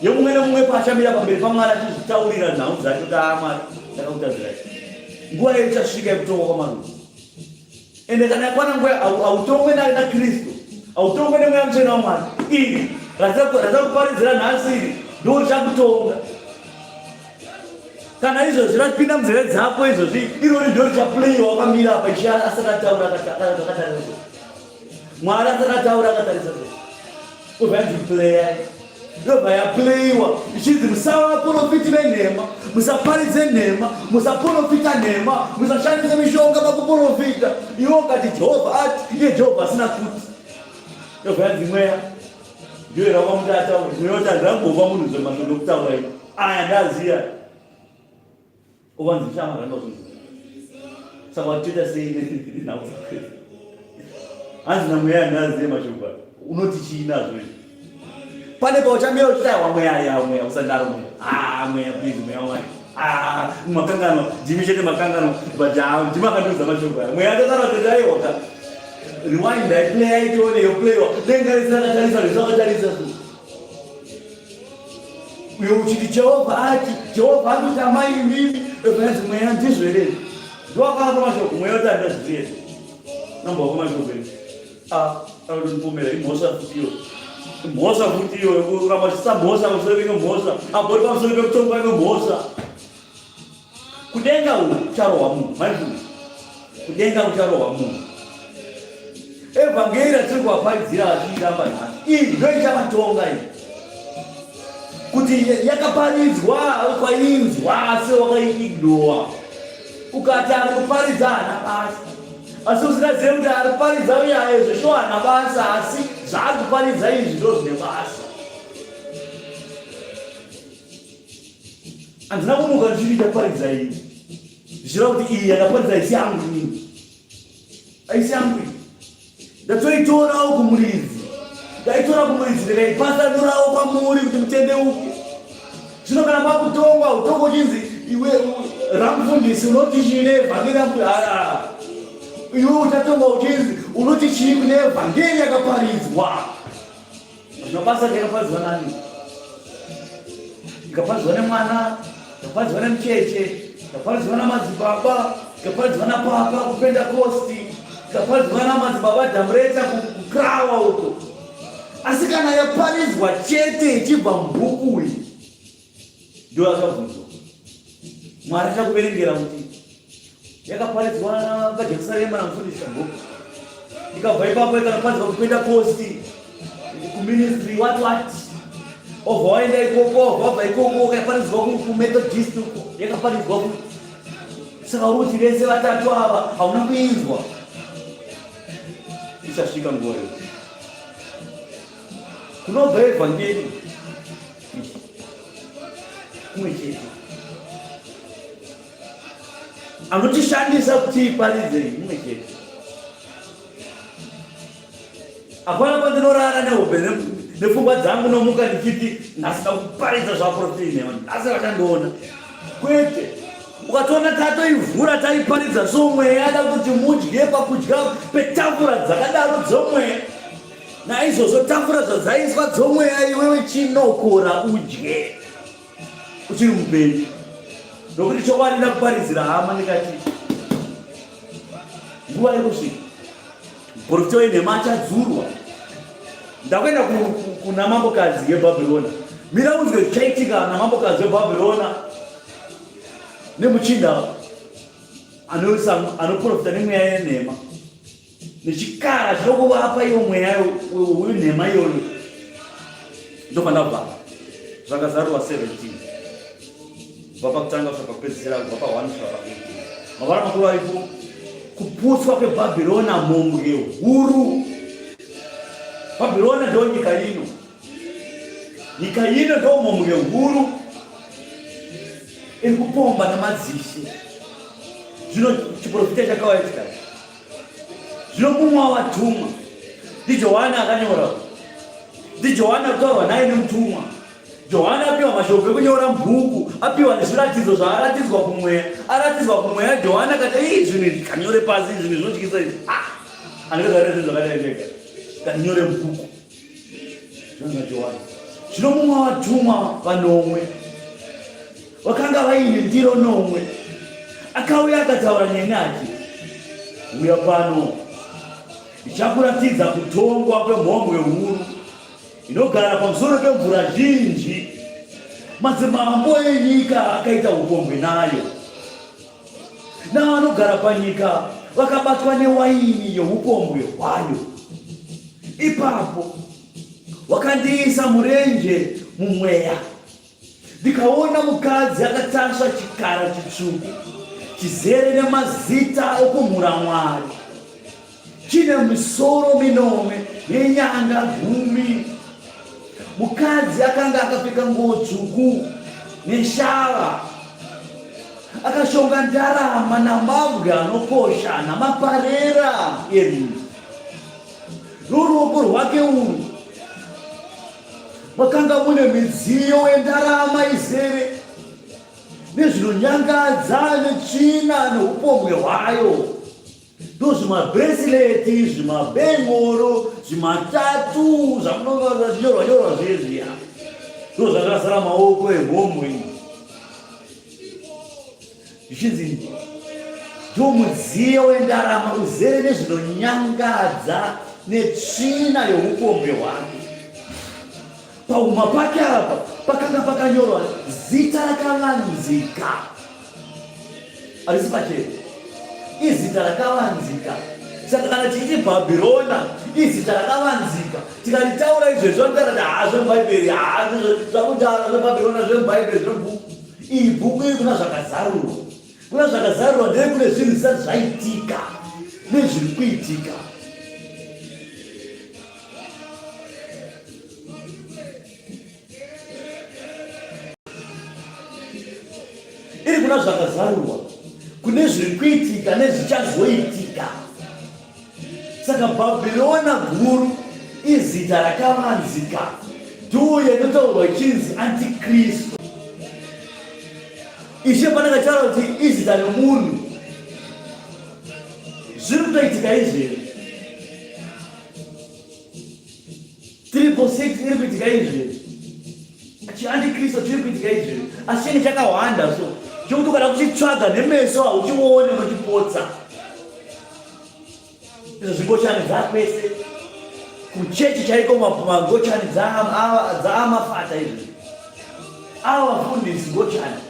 yemumwe nemumwe paachamira pamberi paMwari achizvitaurira nhau dzake kuti aa Mwari ndakakutadzirai. Nguva iyo ichasvika yekutongwa kwamarudzi. Ende kana yakwana nguva hautongwe naKristu, hautongwe nemweya mutsvene waMwari. Iri ratakuparidzira nhasi iri ndo richakutonga. Kana izvozvi rapinda munzeve dzako izvozvi, irori ndo richaplayiwa wakamira apa Ishe asati ataura akatarisa. Mwari asati ataura akatarisa. Obva yanzi playa. Yobva yaplayiwa ichinzi musava vaporofiti venhema, musaparidze nhema, musaporofita nhema, musashandise mishonga pakuporofita. Iwe ukati Jehovha ati, iye Jehovha asina kuti. Yobva yanzi mweya ndiyo iramba muti ataure. Mweya uti handingambova munhu zvemashoko ekutaura ini. Aya ndaziya. Uvanzi chama ranga zvinhu. Saka watoita sei nhau dzako? Hanzi namweya ndaziye mashoko aya. Unoti chii nazvo izvi? Pane pauchamira uchiti aiwa mweya ya mweya usandaro mweya. Ah mweya please mweya wamwari. Ah makanganwa ndimi chete makanganwa but ah ndimi akandiudza mashoko aya. Mweya akataura kuti aiwa ka. Rewind I play itione yo playiwa. Denga rese rakatarisa rese rakatarisa. Uyo uchiti Jehovha ati, Jehovha anoti amai imimi, evanzi mweya ndizvo here? Ndowakava mashoko mweya kuti andazvizive. Namba wako mashoko here? Ah, anondipomera imhosva futi iyo. Imhosva futi iyo, kuramba uchisa mhosva pamusoro peimwe mhosva. Apo uri pamusoro pekutongwa imwe mhosva. Kudenga uku kucharohwa munhu, maifunga. Kudenga kucharohwa munhu. Evhangeri ratiri kuvaparidzira vachiiramba nhasi. Iyi ndiyo ichavatonga iyi. Kuti yakaparidzwa ukainzwa asi wakaiignowa. Ukati ari kuparidza haana basa. Asi usingazive kuti ari kuparidza uye aizvo shuwa haana basa asi zvaari kuparidza izvi ndo zvine basa. Handina kumuka ndichiti ndaparidza iyi. Zvichireva kuti iyi yandaparidza haisi yangu inini. Haisi yangu iyi. Ndatoitorawo kumuridzi. Ndaitora kumuridzi ndikaipasanurawo kwamuri kuti mutendeuke. Zvino kana makutongwa utongo uchinzi iwe ramufundisi unoti chii neevhangeri yangu aa iwe uchatongwa uchinzi unoti chii kune evhangeri yakaparidzwa. Zvino basa rakaparidzwa nani? Ikaparidzwa nemwana, ikaparidzwa nemucheche, ikaparidzwa namadzibaba, ikaparidzwa napapa kuPentekosti, ikaparidzwa namadzibaba Dhamureta kuKrawa uko. Asi kana yaparidzwa chete ichibva mubhuku iyi, ndiyo akabvunzwa. Mwari achakuverengera kuti yakaparidzwa paJerusarema namufundisi Shamboku, ikabva ipapo ikanoparidzwa kuPentekosti, kuministry what what, obva waenda ikoko, obva wabva ikoko ukaparidzwa kuMethodist uko, yakaparidzwa ku saka uri kuti vese vatatu ava hauna kuinzwa. Ichasvika nguva iyo kunobva evhangeri kumwe chete anotishandisa kuti iparidze mumwe chete. Hapana pandinorara nehope nepfungwa dzangu nomuka ndichiti nhasi ndakuparidza zvaprofita inhema, nhasi vachandiona. Kwete, ukatoona tatoivhura taiparidza so mweya ada kuti mudye pakudya petafura dzakadaro dzomweya. Naizvozvo tafura zvadzaiswa dzomweya iwewe chinokora udye uchiri mupenyu, nokuti chokwadi ndakuparidzira hama ndikati nguva iri kusvika Muprofita wenhema achadzurwa. Ndakuenda kuna mambokadzi yeBhabhirona. Mira unzwe zvichaitika namambokadzi weBhabhirona nemuchinda anoprofita nemweya yenhema nechikara chinokuvapa iwo mweya wenhema iyoyo. Ndopandabva zvakazarurwa 17. Kubva pakutanga kusvika pakupedzisira, kubva pa 1 kusvika pa 18. Mavara makuru aripo kuputswa kweBhabhirona mhombwe huru. Bhabhirona ndo nyika ino. Nyika ino ndo mhombwe huru iri kupomba namadzishe. Zvino chiprofita chakauya chikati zvino mumwe wavatumwa ndiJohani akanyora ndiJohani akutaurwa naye nemutumwa Johani apiwa mashoko ekunyora mubhuku, apiwa nezviratidzo zvaaratidzwa kumweya. Aratidzwa kumweya, Johani akati, ii zvinhu izvi kanyore pasi, zvinhu zvinotyisa izvi. Ah! Anenge zvakaita zvinhu zvakadai ndega. Kanyore mubhuku. Zvinonzi Johani. Zvino mumwe watumwa vanomwe vakanga vaine ndiro nomwe akauya akataura neni ati, uya pano, ndichakuratidza kutongwa kwemhombwe huru Inogara pamusoro pemvura zhinji. Madzimambo enyika akaita upombwe nayo, navanogara panyika vakabatwa newaini youpombwe hwayo. Ipapo wakandiisa murenje mumweya, ndikaona mukadzi akatasva chikara chitsvuku chizere nemazita okumhura Mwari. Chine misoro minomwe nenyanga gumi. Mukadzi akanga akapfeka nguo tsvuku neshava, akashonga ndarama namabwe anokosha namaparera erudzi. Noruoko rwake urwu makanga mune midziyo yendarama izere nezvinonyangadza netsvina neupombwe hwayo. Ndozvimabresileti, zvimabengoro, zvimatatu zvamunonga zvachinyorwa nyorwa zviye zviya. Ndozvakazara maoko emhomho iyi. Zvichinzi ndomudziyo wendarama uzere nezvinonyangadza netsvina youpombwe hwake. Pahuma pake apa pakanga pakanyorwa zita rakavanzika. Harisi pachena. Izita rakavanzika. Saka kana tichiti Bhabhirona izita rakavanzika, tikaritaura izvezvi vanotaura kuti haa zvemubhaibheri, haa zvakutaura zveBhabhirona zvemubhaibheri zvebhuku. Iyi bhuku iri kuna zvakazarurwa. Kuna zvakazarurwa ndeye kune zvinhu zvisati zvaitika nezviri kuitika. Iri kuna zvakazarurwa, kune zviri kuitika nezvichazoitika. Saka Bhabhirona guru izita rakavanzika ndiuye inotaurwa ichinzi antikristu. Ishe panenge achitaura kuti izita remunhu, zviri kutoitika izvezvi. 346 iri kuitika izvezvi chiantikristu chiri kuitika izvezvi asi chinenge chakahwanda so chokuti ukada kuchitsvaga nemeso hauchione unochipotsa izvo zvingochani dzakwese kuchechi chaiko mangochani dzaamafata izvi ava vafundisi ngochani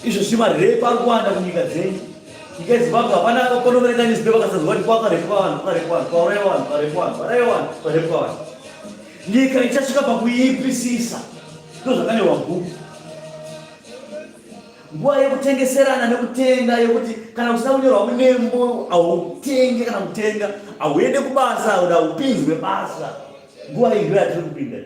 Izvo zvima rape ari kuwanda kunyika dzenyu. Nyika yeZimbabwe hapana panoverenga newspaper akasanzwa kuti kwakarepwa vanhu, kwakarepwa vanhu, kwauraiwa vanhu, kwarepwa vanhu, kwaraiwa vanhu, kwarepwa vanhu. Nyika ichasvika pakuipisisa. Ndozvakanyorwa mubhuku. Nguva yekutengeserana nekutenga yekuti kana usina kunyorwa munembo hautenge kana kutenga, hauende kubasa, haupinzwe basa. Nguva iyi ndoyatiri kupinda.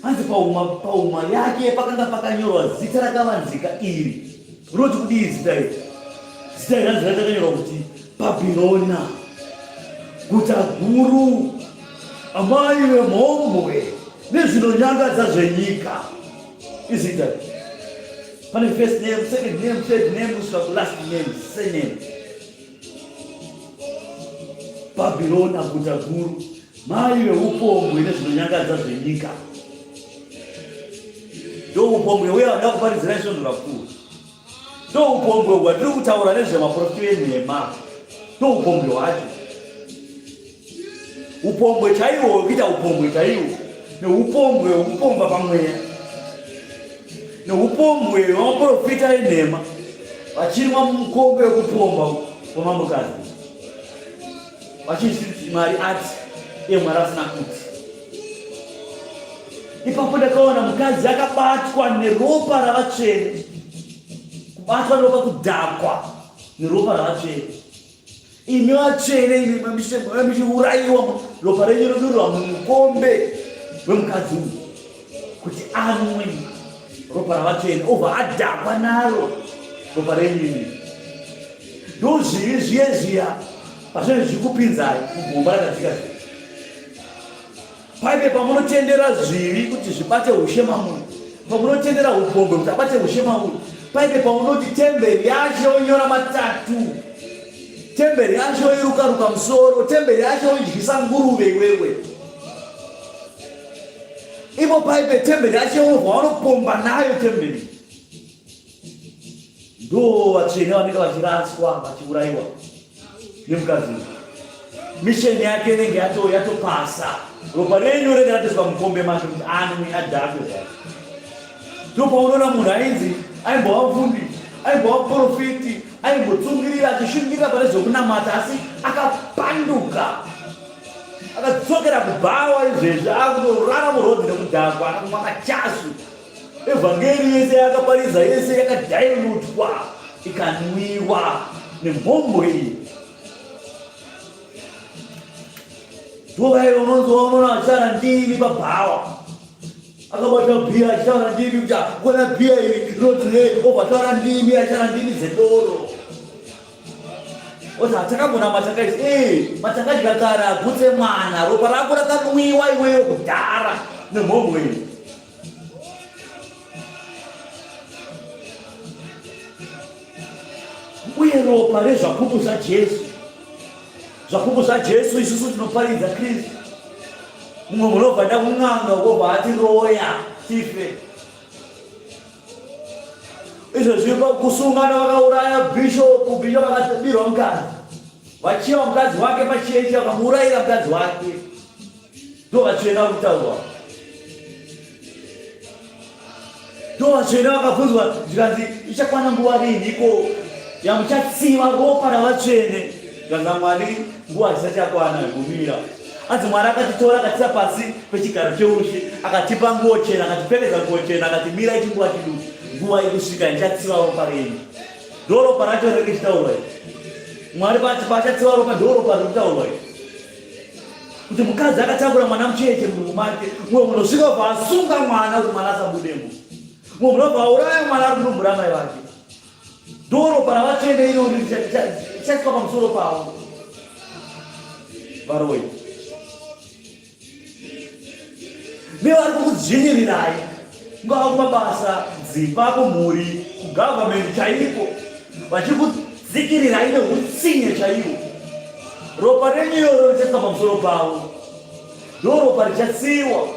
Hanzi pauma pauma yake pakanga pakanyorwa zita rakavanzika iri. Rinoti kudii zita iri? Zita iri hanzi rakanyorwa kuti Bhabhirona, guta guru, amai vemhombwe nezvinonyangadza zvenyika. Izita pane first name, second name, third name kusvika kulast name, surname. Bhabhirona, guta guru, mai veupombwe nezvinonyangadza zvenyika. Ndoupombwe uya wandakuparidzirai svondo rapfuura. Ndoupombwe hwatiri kutaura nezvemaprofita enhema. Ndoupombwe hwacho. Upombwe chaiwo hwekuita upombwe chaiwo neupombwe hwekupomba pamweya neupombwe hwemaprofita enhema vachinwa mukombe wekupomba kwamambokadzi vachizviti Mwari ati iye Mwari asina kuti. Ipapo ndakaona mukadzi akabatwa neropa ravatsvene, kubatwa neropa, kudhakwa neropa ravatsvene. Imi vatsvene, imi muchiurayiwa, ropa renyu rodururwa mumukombe wemukadzi uyu kuti anwe ropa ravatsvene, obva adhakwa naro ropa renyu imi. Ndozvivi zviye zviya pazvinenge zvichikupinzai mugomba rakadzika zviya. Paive pamunotendera zvivi kuti zvibate ushe mamuri, pamunotendera upombwe kuti abate ushe mamuri, paive pamunoti temberi yacho yonyora matatu, temberi yacho yoirukaruka musoro, temberi yacho yoidyisa nguruve iwewe. Ivo paive temberi yacho yobva vanopomba nayo temberi. Ndo vatsvene vanenge vachiraswa vachiurayiwa nemukadzi uyu. Mission yake inenge yato yatopasa. Ropa renyu rinenge ratoiswa mukombe make kuti anwe adhakwe zvake. Ndopaunoona munhu ainzi aimbova mufundisi, aimbova muprofiti, aimbotsungirira achishingirira pane zvekunamata asi akapanduka. Akadzokera kubhawa izvezvi akutorara murodhi nekudhakwa akumwa machasu. Evhangeri yese yakaparidza yese yakadhailutwa ikanwiwa nemhombwe iyi. Ndovaive unonzwa unoona vachitaura ndimi pabhawa akabata bhiya achitaura ndimi kuti akona bhiya iri rinoti nei obva taura ndimi achitaura ndimi dzedoro oti hatakambona matakaisi ee matakadya kare agutse mwana ropa rako rakanwiwa iweyo kudhara nemhombwe iyi. Uye ropa rezvapupu zvaJesu, zvapupu zvaJesu, isusu tinoparidza Kristu. Mumwe munobva da kun'anga wobva atiroya tife. Izvozvi kusungana vakauraya bhishopu, bhishopu akabirwa mukadzi, vachiwa mukadzi wake pachechi, vakamuurayira mukadzi wake. Ndovatsvene vakutaurwa. Ndovatsvene vakabvunzwa zvikanzi ichakwana nguva rinhiko yamuchatsiva ropa ravatsvene? Zvikanzi naMwari nguva haisati yakwana gumira. Anzi Mwari akatitora akatisa pasi pechigaro cheushe akatipa nguo chena akatipfekedza nguo chena akati mira ichinguva chiduku nguva ikusvika ndichatsiva ropa renyu. Ndoropa racho rinenge richitaurwa iri. Mwari pachatsiva ropa ndoropa riri kutaurwa iri. Kuti mukadzi akatakura mwana mucheche mudumbu make, mumwe munosvika ubva asunga mwana kuti mwana asabudemo, mumwe munobva auraya mwana ari mudumbu ramai vake. Ndoropa ravatsvene irori richaiswa pamusoro pavo varoyi nevari kukudzvinyirirai kungava kumabasa dzimba kumhuri kugavhamendi chaiko vachikudzikirirai neutsinye chaiwo ropa renyu iroro richaiswa pamusoro pavo ndo ropa richatsiwa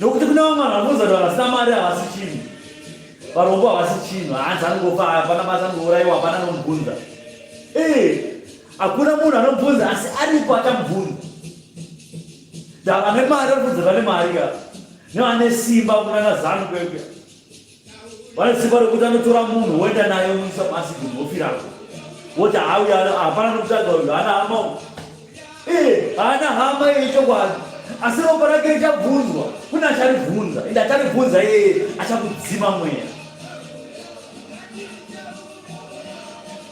nokuti kune vamwe vanhu vanofunza kuti vanhu vasina mari havasi chinhu varombo havasi chinhu hanzi anongofa hapana basa anongourayiwa hapana anomubvunza ee Hakuna munhu anobvunza asi aripo achamubvunza. Vane mari vanobvunza vane mari ka nevane simba kunana zanu kwekwe vane simba rekuti anotora munhu woenda naye omuisa muasidi wofirako woti hauya hapana nokutsvaga uyu haana hama uyu ee haana hama iye chokwadi asi ropa rake richabvunzwa kune acharibvunza ende acharibvunza iyeye achakudzima mweya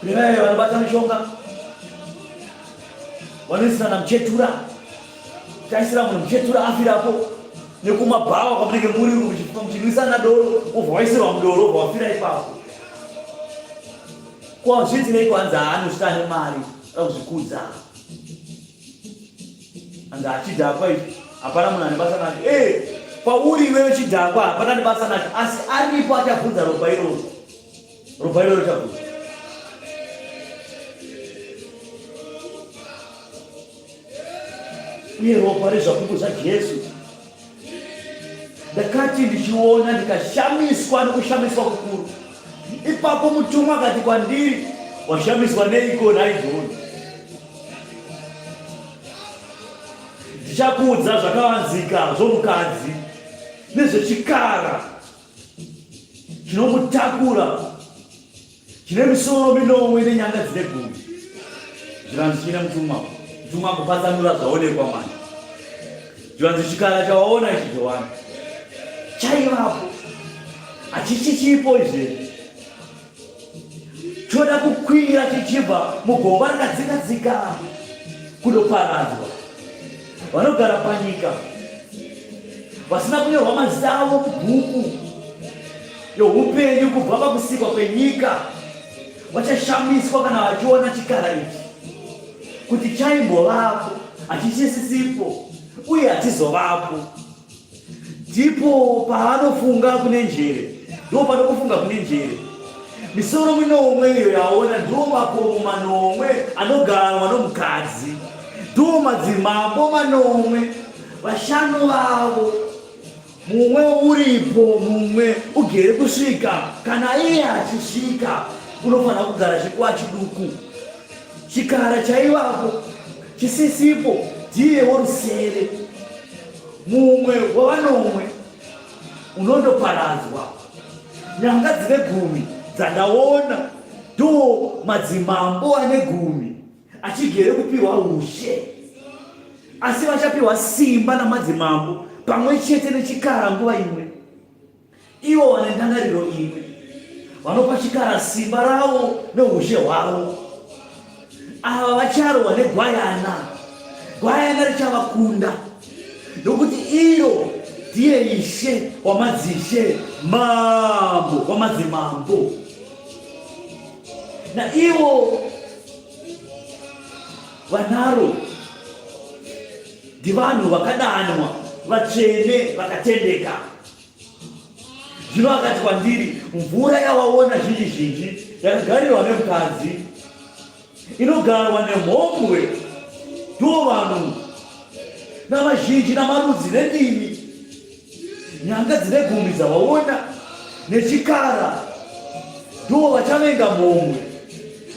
Kune vaya vanobata mishonga vanoisirana muchetura, taisira munhu muchetura afirapo nekumabhawa kwamunenge muri muchinwisana doro wobva waisirwa mudoro wobva wafira ipapo. Kwazviitirei kwanzi aanosvika ane mari ada kuzvikudza. Anzi achidhakwa ichi hapana munhu ane basa nacho. Eh, pauri iwewe chidhakwa hapana ane basa nacho asi aripo achabvunza ropa iroro. Ropa iroro richabvunza. Uye ropa rezvapupu zvaJesu. Ndakati ndichiona ndikashamiswa nokushamiswa kukuru. Ipapo mutumwa akati kwandiri, washamiswa neiko nhai John? Ndichakuudza zvakavanzika zvomukadzi nezvechikara chinomutakura chine misoro minomwe nenyanga dzine gumi. Zvivanzi chine mutumwa, mutumwa kupatsanura zvaonekwa manje. Zvivanzi chikara chawaona ichi Johani chaivapo hachichichipo izvezvi choda kukwira chichibva mugomba rakadzika-dzika kundoparadzwa. Vanogara panyika vasina kunyorwa mazita avo mubhuku youpenyu kubva pakusikwa kwenyika vachashamiswa kana vachiona chikara ichi kuti chaimbovapo hachisisipo uye hachizovapo. Ndipo paanofunga kune njere, ndipo panokufunga kune njere. Misoro minomwe iyo yaona ndiwo makomo manomwe anogarwa nomukadzi, ndiwo madzimambo manomwe, vashanu vavo mumwe uripo, mumwe ugere kusvika kana iye achisvika, unofanira kugara chikuva chiduku. Chikara chaivapo chisisipo ndiye worusere. Mumwe wavanomwe unondoparadzwa. Nyanga dzine gumi dzandaona ndo madzimambo ane gumi achigere kupiwa ushe, asi vachapiwa simba namadzimambo pamwe chete nechikara nguva imwe. Ivo vane ndangariro imwe, vanopa chikara simba ravo neushe hwavo. Ava vacharwa negwayana, gwayana richavakunda, nokuti iro ndiye Ishe wamadzishe, Mambo wamadzimambo. Naivo vanaro ndivanhu vakadanwa, vatsvene, vakatendeka. Zvino akati kwandiri, Mvura yawaona zhinji zhinji yakagarirwa nemukadzi, inogarwa nemhombwe, ndivo vanhu navazhinji namarudzi nendimi. Nyanga dzine gumi dzawaona nechikara ndivo vachavenga mhombwe,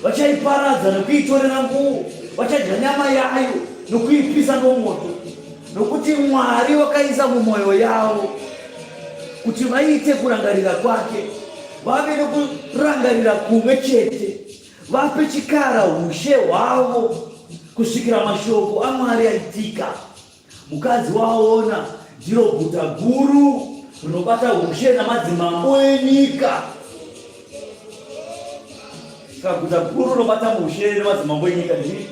vachaiparadza nokuitorera nguo, vachadya nyama yayo nokuipisa nomoto. Nokuti Mwari wakaisa mumwoyo yavo kuti vaite kurangarira kwake, vave nokurangarira kumwe chete, vape chikara ushe hwavo kusvikira mashoko aMwari aitika. Mukadzi waona ndiro guta guru rinobata ushe namadzimambo enyika. Saka guta guru rinobata ushe nemadzimambo enyika ndii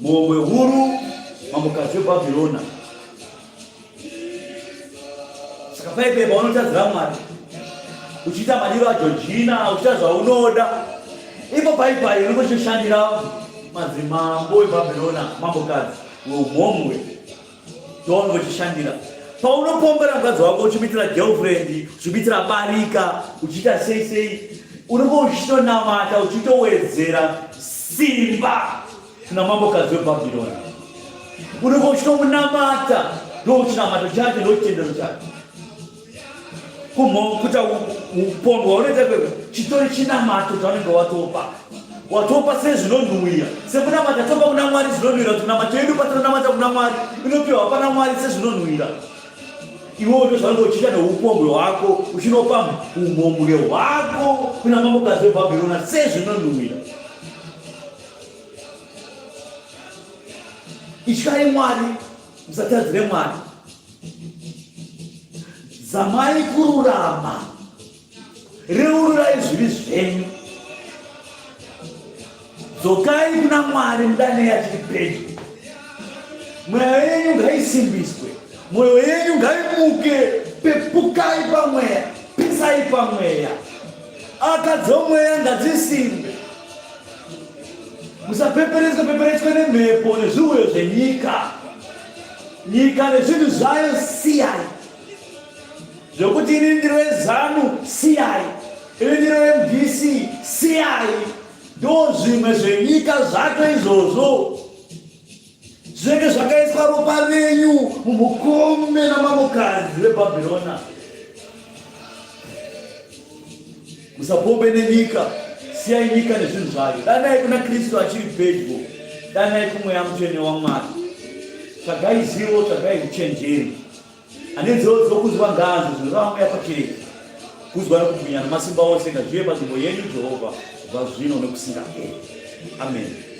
Mhomwe huru, mambokadzi weBhabhirona. Saka paipe paunotadzira Mwari, uchiita madiro aJojina, uchiita zvaunoda, ipo paipai unenge uchishandira madzimambo eBhabhirona, mambokadzi weumhomwe. Don't uchishandira paunopombera mukadzi wako uchimuitira girlfriend uchimuitira barika uchiita sei sei unenge uchitonamata uchitowedzera simba kuna mambokadzi webhabhironi unenge uchitomunamata ndochinamato chacho ndochitendero chacho kuita upombwe hwaunoita ikweyo chitori chinamato chaunenge watopa watopa sezvinonhuwira sekunamata topa kuna mwari zvinonhuwira kuti namato yedu patinonamata kuna mwari inopiwa pana mwari sezvinonhuwira iwewo ndozvaunenge uchiita neupombwe hwako uchinopa umhombwe hwako kuna mambokadzi webhabhirona sezvinonhuwira ityai mwari musatadzire mwari Zamai kururama, reururai zvivi zvenyu, dzokai kuna Mwari mudanei achiri pedyo. Mweya yenyu ngaisimbiswe, mwoyo yenyu ngaimuke, pepukai pamweya. Simbisai pamweya. Aka dzomweya ngadzisimbe. Musapeperetswe peperetswe nemhepo nezviuyo zvenyika. Nyika nezvinhu zvayo siyai. Zvekuti ini ndiri weZanu siyai. Ini ndiri weMDC siyai. Ndo zvimwe zvenyika zvacho izvozvo. Zvinenge zvakaiswa ropa renyu mumukombe namamokadzi veBhabhirona. Musapombe nenyika, siyai nyika nezvinhu zvayo. Danai kuna Kristu achiri pedyo, danai kuMweya Mutsvene waMwari. Tsvagai zivo, tsvagai uchenjeri. Ane nzeve dzokunzwa ngaanzwe zvinoreva Mweya pakereke. Kuzwa nokubwinya namasimba ose ngazvive panzvimbo yenyu Jehovha kubva zvino nokusingaperi. Amen.